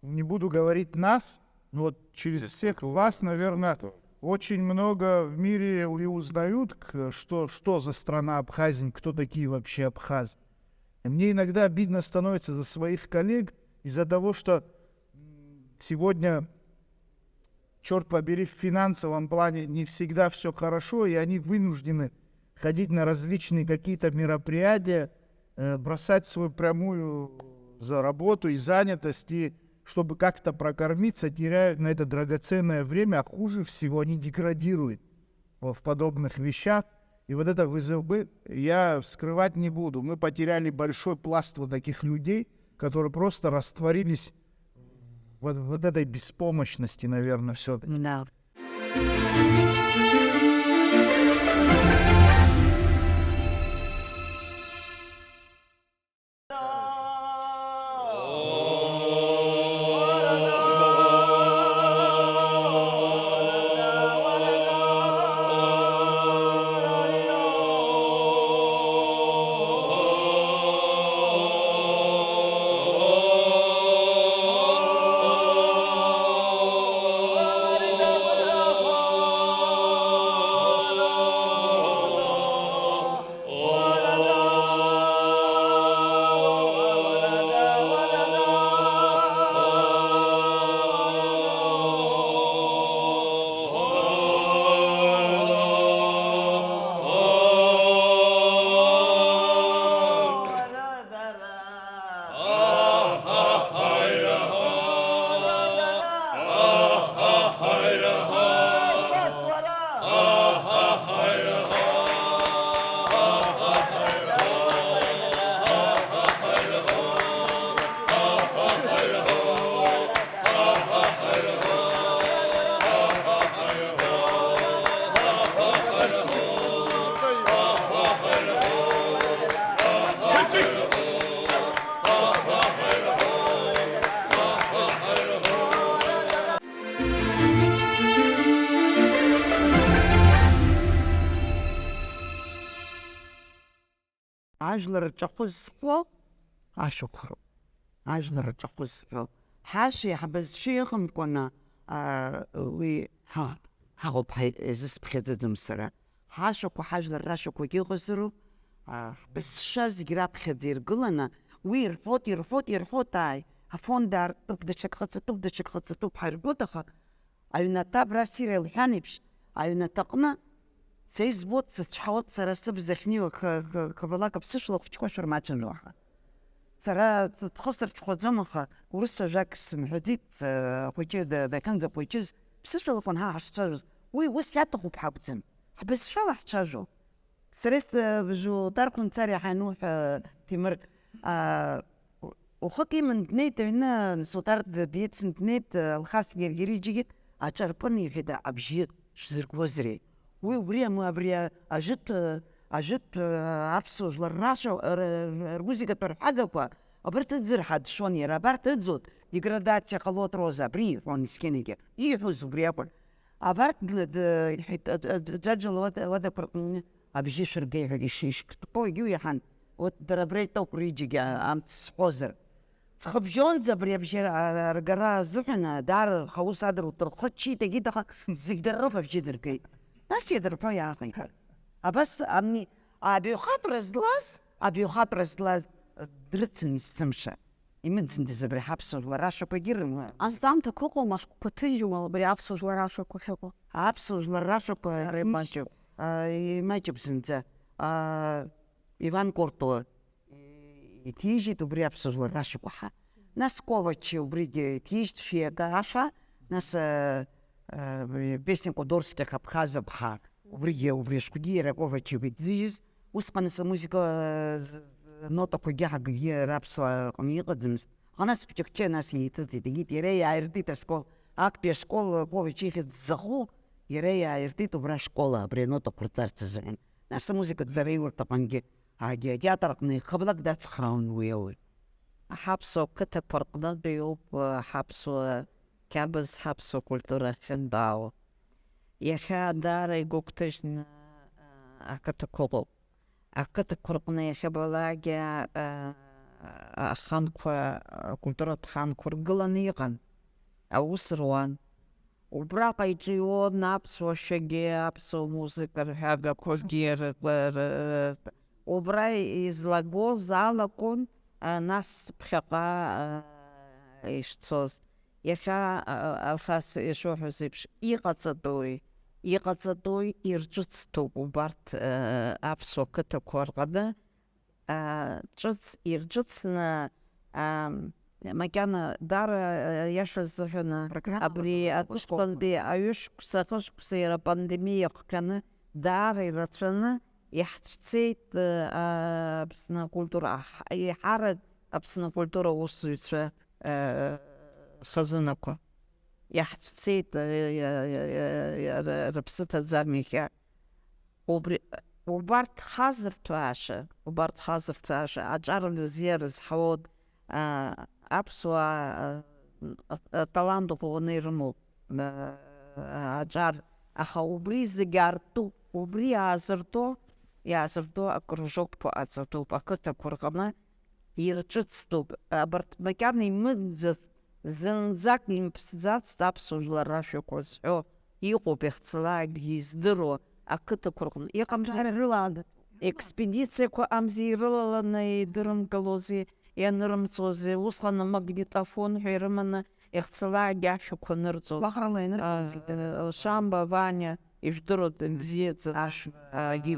не буду говорить нас, но вот через Здесь всех культура, вас, наверное, искусство. Очень много в мире и узнают, к-, что, что за страна Абхазия, кто такие вообще абхазы. И мне иногда обидно становится за своих коллег из-за того, что, м, сегодня черт побери, в финансовом плане не всегда всё хорошо, и они вынуждены ходить на различные какие-то мероприятия, э, бросать свою прямую за работу и занятость, и чтобы как-то прокормиться, теряют на это драгоценное время, а хуже всего они деградируют в, в подобных вещах. И вот это вызывы я скрывать не буду. Мы потеряли большой пласт вот таких людей, которые просто растворились вот, вот этой беспомощности, наверное, все-таки. Да. Ажәлар рҿахәы зҳәо ашәақәа роуп. Ажәлар рҿахәы зҳәо. Ҳашәеи ҳбызшәеи ыҟамкәаны, аа, уи ҳа-, ҳаҟоуп ҳа-, изысԥхьаӡаӡом сара. Ҳашәақәа, ҳажәлар рашәақәагьы ыҟазароуп. Аа, ҳбызшәа зегь раԥхьаӡа иргыланы, уи ирҳәоит, ирҳәоит, ирҳәоит, ааи, афонд аартуп, даҽак ҟаҵатәуп, даҽак ҟаҵатәуп ҳәа ирҳәоит, аха аҩнаҭа абра ссир илҳәан еиԥш, аҩнаҭаҟны са избоит, сыцәҳауеит, сара сыбз ахьнеиуа х-, х-, хабалак аԥсышәала ахәыҷқәа шәырмацәажәо ҳәа. Сара ҵыхәа сырҽхәаӡом, аха урыс ажәак сымҳәаӡеит, э, ахәыҷы да-, дахьынӡахәыҷыз, ԥсышәалахәын ҳа ҳашцәажәоз. Уи ус иаҭахуп ҳакәӡам, ҳбызшәала ҳцәажәо. Сара исыбжьу Тархәынцариа ҳануҳәа, Ҭемыр, аа, уахык иман днеит аҩны, Сотар д-, дицын днеит, Алхас Гергери иџьагьы аҿарпын иҳәеит, абжьы шәзыргозари? Уи убри амы-, абри а-, ажәытә, ажәытә, аа, аԥсуа жәлар рашәа, р-, р-, рмузыкатә арҳәагақәа, абарҭ ыӡыр ҳәа дшәон иара, абарҭ ыӡуеит, деградациа ҟалоит, Роза, абри иҳәон есқьынагьы. Ииҳәоз убри акәын. Абарҭ дны-, д-, иҳәеит, аӡ-, аӡ-, аӡәаӡәала уада-, уадақәа рҟны абжьы шәыргеи ҳәа иш-, ишьҭԥо егьиу иаҳан. Урҭ дара абра итәоуп, рҩыџьагьы амц сҳәозар. Ҵхыбжьонӡа абри абжьы ар-, ар-, аргара азыҳәан, даара рхаус адыру дырхыччеит, егьит, аха зегь дара рыф абжьы дыргеит. Нас иадырҳәо иааҟаиҵеит. Абас амни, абаҩхатәра злаз, абаҩхатәра злаз дрыцын есымша. Имыӡындаз абри ҳаԥсуа жәлар рашәақәагьы рыман. Азҵаамҭақәа ыҟоума, ашәҟәқәа ҭыжьума абри аԥсуа жәлар рашәақәа ахьыҟоу? Аԥсуа жәлар рашәақәа Ара ҭыжь-, имаҷуп. А, имаҷуп зынӡа. А, Иван Кортуа иҭижьит убри аԥсуа жәлар рашәақәа ҳа. Нас Ковачи убригьы иҭижьит шәи акы ашәа, нас, а, а, песни Кодорских Абхазов ҳа. Убригьы, убри ашәҟәгьы иара Ковачи иҭижьыз, усҟан ас амузыка, з-, з-, нотақәагьы ҳакгьы раԥсуаа рҟны иҟаӡамызт. Аха нас хәҷык-хәҷы нас еиҭыҵит, егьит иара иааиртит ашкол, актәи ашкол Ковачи ихьӡ ззаху, иара иааиртит убра ашкол, абри анотақәа рҵарц азыҳәан. Нас амузыкатә ҵараиурҭаҟынгьы, агьи атеатр аҟны хыблак дацхраауан уи ауаҩ. Ҳаԥсуа қыҭақәа рҟнытәиоуп, ҳаԥсуа қьабз, ҳаԥсуа культура ахьынтәаауа. Иахьа даара игәыгәҭажьны, а, ақыҭақәа ыҟоуп. Ақыҭақәа рҟны иахьабалакгьы, а, аханқәа, акультуратә ханқәа ргыланы иҟан, аус руан. Убраҟа иҿион аԥсуа шәагьы, аԥсуа музыка рҳәагақәагьы р-, р-, р-, убра излагоз алакәын, а, нас ԥхьаҟа, а, ишцоз. Иахьа, а, Алхас ишуҳәаз еиԥш, иҟаҵатәуи, иҟаҵатәуи ирҿыцтәуп убарҭ, а, аԥсуа қыҭақәа рҟны, а, ҿыц ирҿыцны, а, макьана дара, а, иашәа рзыҳәаны программа абри ыҟоуп, аҵыхәтәантәи аҩышықәса, ахышықәса иара апандемиа иахҟьаны даара ирацәаны иаҳцәцеит, а, Аԥсны акультура, аҳ-, еиҳарак Аԥсны акультура аусзуҩцәа, а, хазынақәа. Иаҳцәцеит, а, а, а, а, а, рыԥсы ҭаӡам иахьа. Убри, убарҭ хазырҭәааша, убарҭ хазырҭәааша, аҿар бзиа рызҳауоит, а, аԥсуаа, а, а, талант ӷәӷәаны ирымоуп, а, аҿар, аха убри зегь артуп, убри аазыртуа, иаазыртуа акружокқәа ҟаҵатәуп, ақыҭақәа рҟны ирҿыцтәуп, абарҭ макьана имыӡӡац, зынӡак имԥсӡацт аԥсуа жәлар рашәақәа зҳәо, иҟоуп иахьцалакгьы издыруа, ақыҭақәа рҟны иҟамзар, Ара рыла ада. Експедициақәа амзи ирылаланы идырымгалози, ианырымҵози, усҟан амагнитофон ҳәа ирыманы иахьцалакгьы ашәақәа нырҵон. Гәаҟрала ианырҵон А, зегьы. Шамба, Ваниа, ижәдыруа дыбзиаӡаны. Ашәа. А, ди-,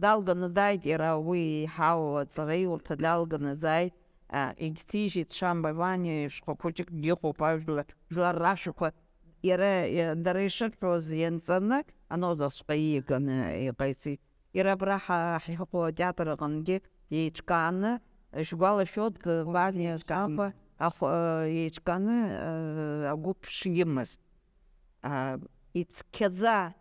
далганы дааит иара, уи еиҳау аҵараиурҭа далганы дааит. А, егьҭижьит Шамба Ваниа ишәҟәы хәыҷыкгьы ыҟоуп, ажәлар, жәлар рашәақәа иара, иа-, дара ишырҳәоз ианҵаны, анодаҵәҟьа ииганы иҟаиҵеит. Иара абра ҳа-, ҳаиҳабы атеатр аҟынгьы еиҿкааны, ишәгәалашәоит, Ваниа Шамба ахә-, еиҿкааны, агәыԥ шимаз. А, ицқьаӡа,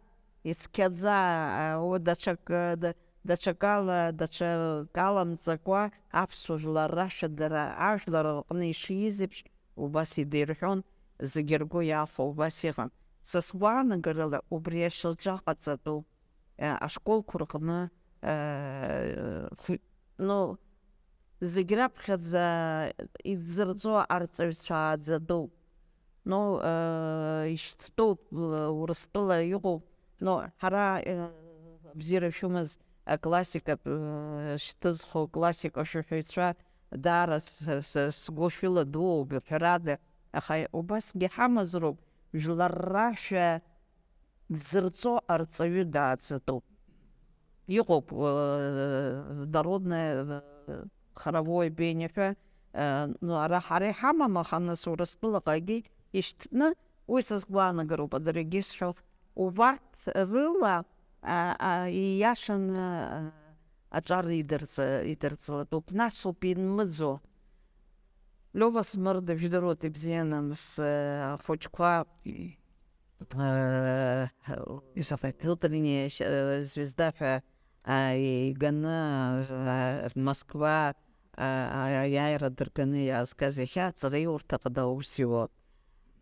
ицқьаӡа, а, уи даҽак-, да-, даҽакала, даҽакаламҵакәа аԥсуа жәлар рашәа дара ажәлар рҟны ишиз еиԥш, убас идирҳәон, зегьы ргәы иахәо убас иҟан. Са сгәаанагарала, убри ашьаҿа ҟаҵатәуп, а, ашколқәа рҟны, а, ф-, ну, зегь раԥхьаӡа идзырҵо арҵаҩцәа ааӡатәуп. Ну, э, ишьҭтәуп, э, Урыстәыла иҟоуп. Ну, ҳара, э, бзиара шәымаз, аклассикатә, э, шьҭызхуа классика шәаҳәаҩцәа даара с-, с-, сгәы шәыладууп, ҳәарада. Аха убасгьы ҳамазароуп, жәлар рашәа дзырҵо арҵаҩы дааӡатәуп. Иҟоуп, э, народное, э, хоровое пение ҳәа, э, ну, ара ҳара иҳамам, аха нас Урыстәылаҟагьы ишьҭны, уи са сгәаанагароуп, даргьы исҳәо, убарҭ рыла, а, а, ииашаны, а, аҿар идырҵа-, идырҵалатәуп, насоуп инмыӡо. Лиова Смырда, ижәдыруеит ибзианы, нас, э, ахәыҷқәа, э, внутренняя щ-, э, звезда ҳәа, а, иганы, а, Москва, а, а, аиааира дырганы иаазгаз иахьа аҵараиурҭаҟны аус иуан.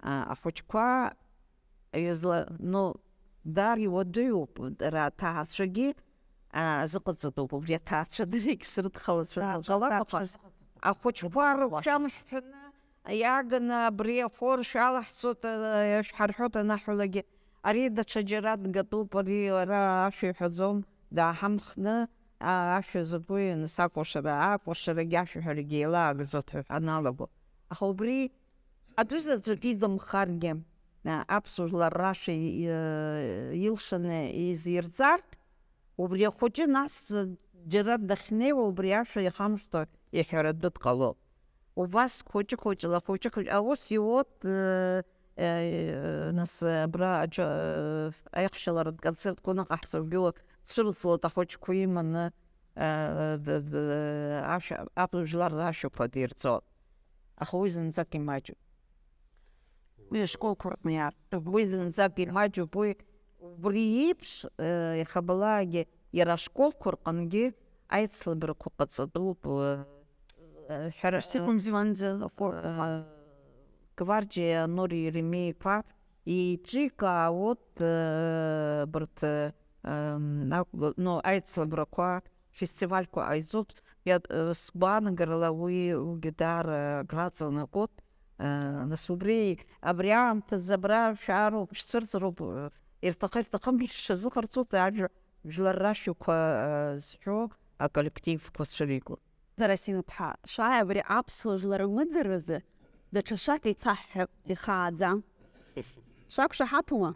А, ахәыҷқәа изла-, ну, даара иуадаҩуп, дара аҭаацәагьы, а, азыҟаҵатәуп, убри аҭаацәа дара егьсырдхалацәа Ҭаацәа, ҟалап, аха ҭаацәа зыҟаҵатәуп. Ахәыҷқәа рыгәшәамшәаны иааганы абри ахәы шәалаҳҵоит, а, шәҳарҳәоит анаҳәалагьы, ари даҽаџьара дгатәуп, ари ара ашәа иҳәаӡом, дааҳамхны, а, ашәа закәи, нас акәашара, акәашарагьы ашәаҳәарагьы еилаагӡоит ҳәа ҳаналаго. Аха убри адәы заҵәык идымхаргьы, а, аԥсуа жәлар рашәа и-, и-, илшаны изирҵар, убри ахәыҷы нас џьара дахьнеиуа убри ашәа ихамышҭо иҳәаратәы дҟалоит. Убас хәыҷы-хәыҷла, хәыҷы-хәыҷ-, аус иуоит, э, э, нас, э, абра аҿы, э, аихшьаларатә концертқәа аныҟаҳҵогьы цәырҵлоит ахәыҷқәа иманы, э, д-, д-, ашәа, ап-, жәлар рашәақәа дирҵоит. Аха уи зынӡак имаҷуп. Уи ашколқәа рҟны иаартуп. Уи зынӡак имаҷуп, уи убри еиԥш, э, иахьабалакгьы, иара ашколқәа рҟынгьы аицлабрақәа ҟаҵатәуп, э, э, ҳәара, Ԥсихо мзиуанӡа, э, Гвардиа Нури Еремеи-иԥа еиҿикаауеит, э, абарҭ, э, м, ак-, ну, аицлабрақәа, фестивальқәа ҟаиҵоит, иа-, э, сгәаанагарала уи, уигьы даара агәаҵанакуеит. Э, нас убри, абри аамҭазы абра шәаароуп, шәцәырҵроуп, э, ирҭахы-ирҭахым шәазыҟарҵоит, ажәа, жәлар рашәақәа, э, зҳәо аколлективқәа цәыригоит. Дара синаҭ-ԥҳа, шәааи абри аԥсуа жәлар рымыӡырразы Даҽа шәак еицаҳҳәап, ихааӡа. Шәақәшаҳаҭума?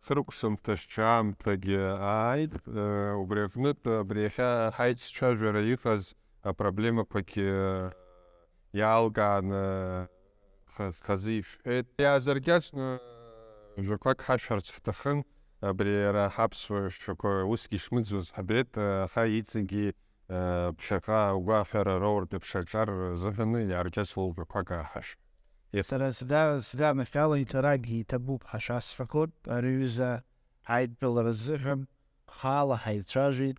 Хыркәсымҭа шьаамҭагьы ааит, убри аҟнытә абри иахьа ҳаиццәажәара иҟаз апроблемақәагьы иаалкааны х-, хазы ишәҳәеит. Иаазыркьаҿны жәақәак ҳашәҳәарц ҳҭахын, абри иара ҳаԥсуа жәақәа усгьы ишмыӡуаз ҳабеит, аха иҵегьы, э, ԥхьаҟа агәаҳәара роуртә еиԥш аҿар рзыҳәаны иааркьаҿлоу жәақәак ааҳашәҳәа. Сара сга-, сганахьала иҭарагьы иҭабуп ҳәа шәасҳәақәоит, ари аҩыза ҳаидтәалара азыҳәан хаала ҳаицәажәеит,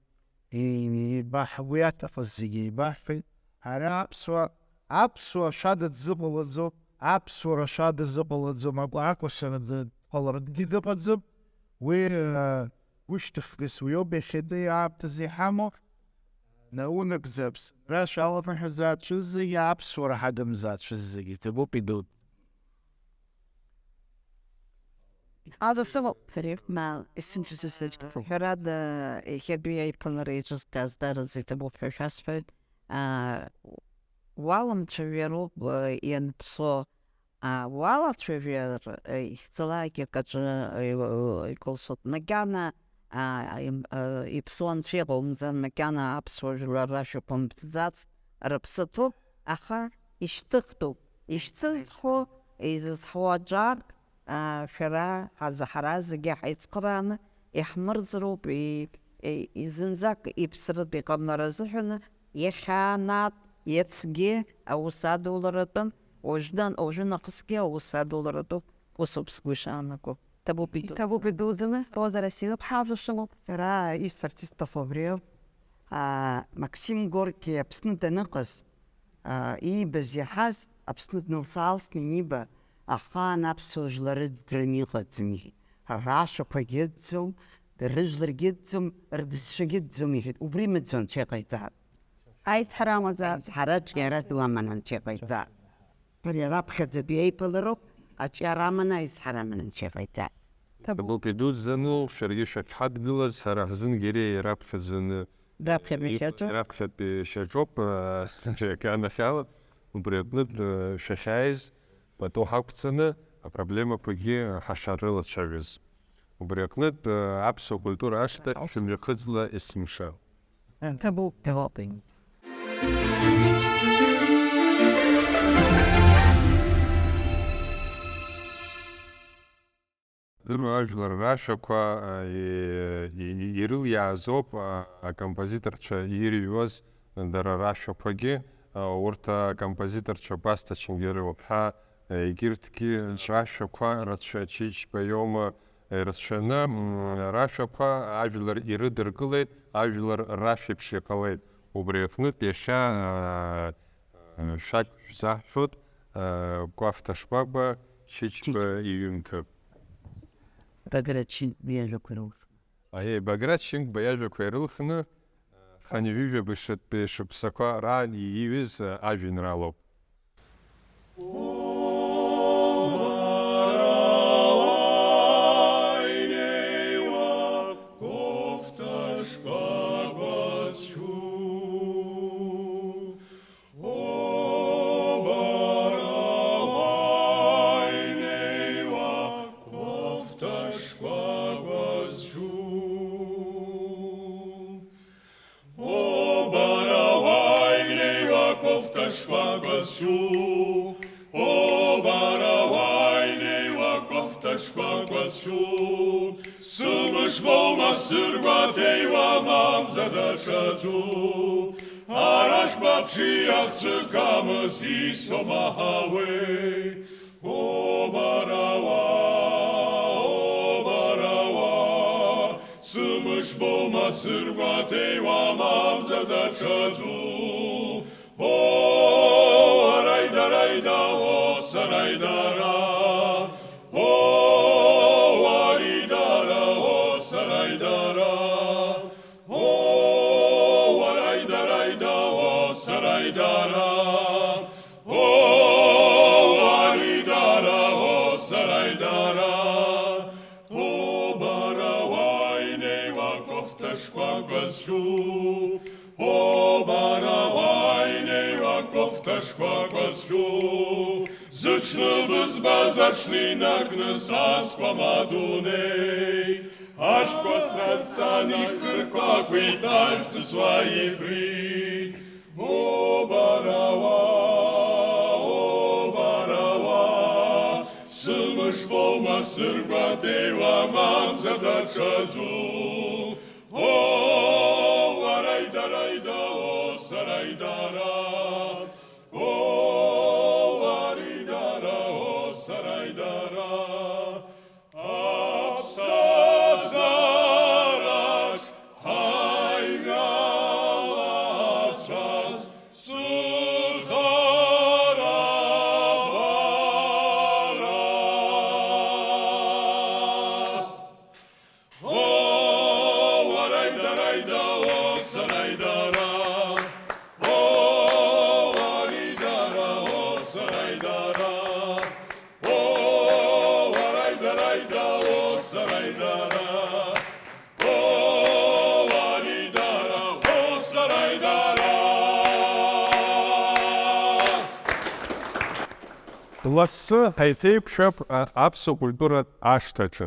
и-, еибаҳ-, уи аҭахыз зегьы еибаҳҳәеит. Ара аԥсуа, аԥсуа шәада дзыҟалаӡом, аԥсуара шәада зыҟалаӡом, акәашара дҟаларангьы дыҟаӡам. Уи, э, гәышьҭыхгас уиоуп иахьатәи аамҭазы иҳамоу. Наунагӡа Аԥсынра шәаланаҳәазаацәаз зегьы, аԥсуара ҳадамзаацәаз зегьы, иҭабуп идуӡӡа. Ҳәарада, иахьатәи аиԥылара еиҿызкааз дараӡа иҭабуп ҳәа шәасҳәоит. Аа, уаламцәажәароуп, э, ианԥсо. Аа, уалацәажәар, э, ихьӡалаагьы акаҿы, э, э, икылсуеит. Макьана, аа, им-, э, иԥсуа анцәа иҟоумҵан, макьана аԥсуа жәлар рашәақәа мҵӡацт, рыԥсы ҭоуп, аха ишьҭыхтәуп. Ишьҭызхуа, изызҳауа аҿар, аа, шәара, ҳазы-, ҳара зегьы ҳаицхырааны иаҳмырӡроуп, и-, Е, зынӡак иԥсратә иҟамлара азыҳәаны, иахьаанат, иацгьы аус адуларатәын, уажәдан-, уажәы нахысгьы аус адуларатәуп, усоуп сгәы ишаанаго. Ҭабуп идуӡӡаны. Ҭабуп идуӡӡаны, Роза Расиловна, ҳажәа шәымоуп. Сара исарц исҭаху абри ауп. А, Максим Горки Аԥсны даныҟаз, а, иибаз иаҳаз, Аԥсны дналс-аалсны ианиба, ахаан аԥсуа жәлар ыӡдраны иҟаӡам, иҳәеит. Рашәақәагьы ыӡӡом, рыжәларгьы ыӡӡом, рбызшәагьы ыӡӡом, иҳәеит. Убри мыӡуа анцәа иҟаиҵа. Аизҳара амазар. Аизҳара аҿиара ду аман анцәа иҟаиҵа. Ари раԥхьаӡатәи аиԥылароуп, аҿиара аманы, аизҳара аманы анцәа иҟаиҵа. Ҭабуп. Ҭабуп идуӡӡаны, шәаргьы шәахьҳадгылаз, ҳара ҳзынгьы ари раԥхьаӡаны Раԥхьатәи шьаҿоуп. Раԥхьатәи шьаҿоуп, э, иахьанахьала, убри аҟнытә, э, шәахьааиз, пату ҳақәҵаны, апроблемақәагьы ҳашарылацәажәоз. Убри аҟнытә, э, аԥсуа культура ашҭа шәымҩахыҵла есымша. Ҭабуп. Ҭабуп. Дырма ажәлар рашәақәа, а, и-, и-, ирылиаазоуп, а, акомпозиторцәа ирыҩуаз дара рашәақәагьы, а, урҭ акомпозиторцәа Кәасҭа Ченгелиа-иԥҳа, а, егьырҭгьы рашәақәа рацәа, Чичба иоума, а, ирацәаны, м, рашәақәа ажәлар ирыдыркылеит, ажәлар рашәеиԥш иҟалеит. Убри аҟнытә иахьа, а, а, шәак шәзаҳҳәоит, а, Кәасҭа Шкәакәа Чичба Чичба. Иҩымҭа. Баграт Шьынқәба иажәақәа ирылхны. Аиеи, Баграт Шьынқәба иажәақәа ирылхны, хынҩажәижәабаҩ шықәсқәа раан ииҩыз, а, ажәеинраалоуп. О, бара уаҩнеиуа кофта шкәакәа зшәу. О, бара уаҩнеиуа кофта шкәакәа зшәу. О, бара уаҩнеиуа кофта шкәакәа зшәу. Сымыш боума сыргәаҭеиуа, мамзар даҽаӡәу? Арахь баԥши, ахцәы камыз исоума ҳауеи? О, бара уа, о, бара уа, сымыш боума сыргәаҭеиуа, мамзар даҽаӡәу? О, араидара, араида, о, сараидара. О, уаридара, о, сараидара. О, уараидараида, о, сараидара. О, уаридара, о, сараидара. О, бара уаҩнеиуа кофта шкәакәа зшәу. О, бара уаҩнеиуа кофта шкәакәа зшәу. Зыҽны бызбаз аҽны инаркны саазқәам адунеи. Ашәқәа сразҵан ихырқәақәеит, ажә ҵысуа икрит. О, бара уа, о, бара уа, сымыш боума сыргәаҭеиуа, мамзар даҽаӡәу? О, уараидараида, о, сараидара. О, уаридара, о, сараидара. Аԥсҭазаараҿ ҳаҩналацәаз сыхара бара. О, уараидараида, о, сараидара. О, уаридара, о, сараидара. О, уараидараида, о, сараидара. О, уаридара, о, сараидара. Лассы ҳаиҭеиқәшәап, а, аԥсуа культуратә ашҭаҿы.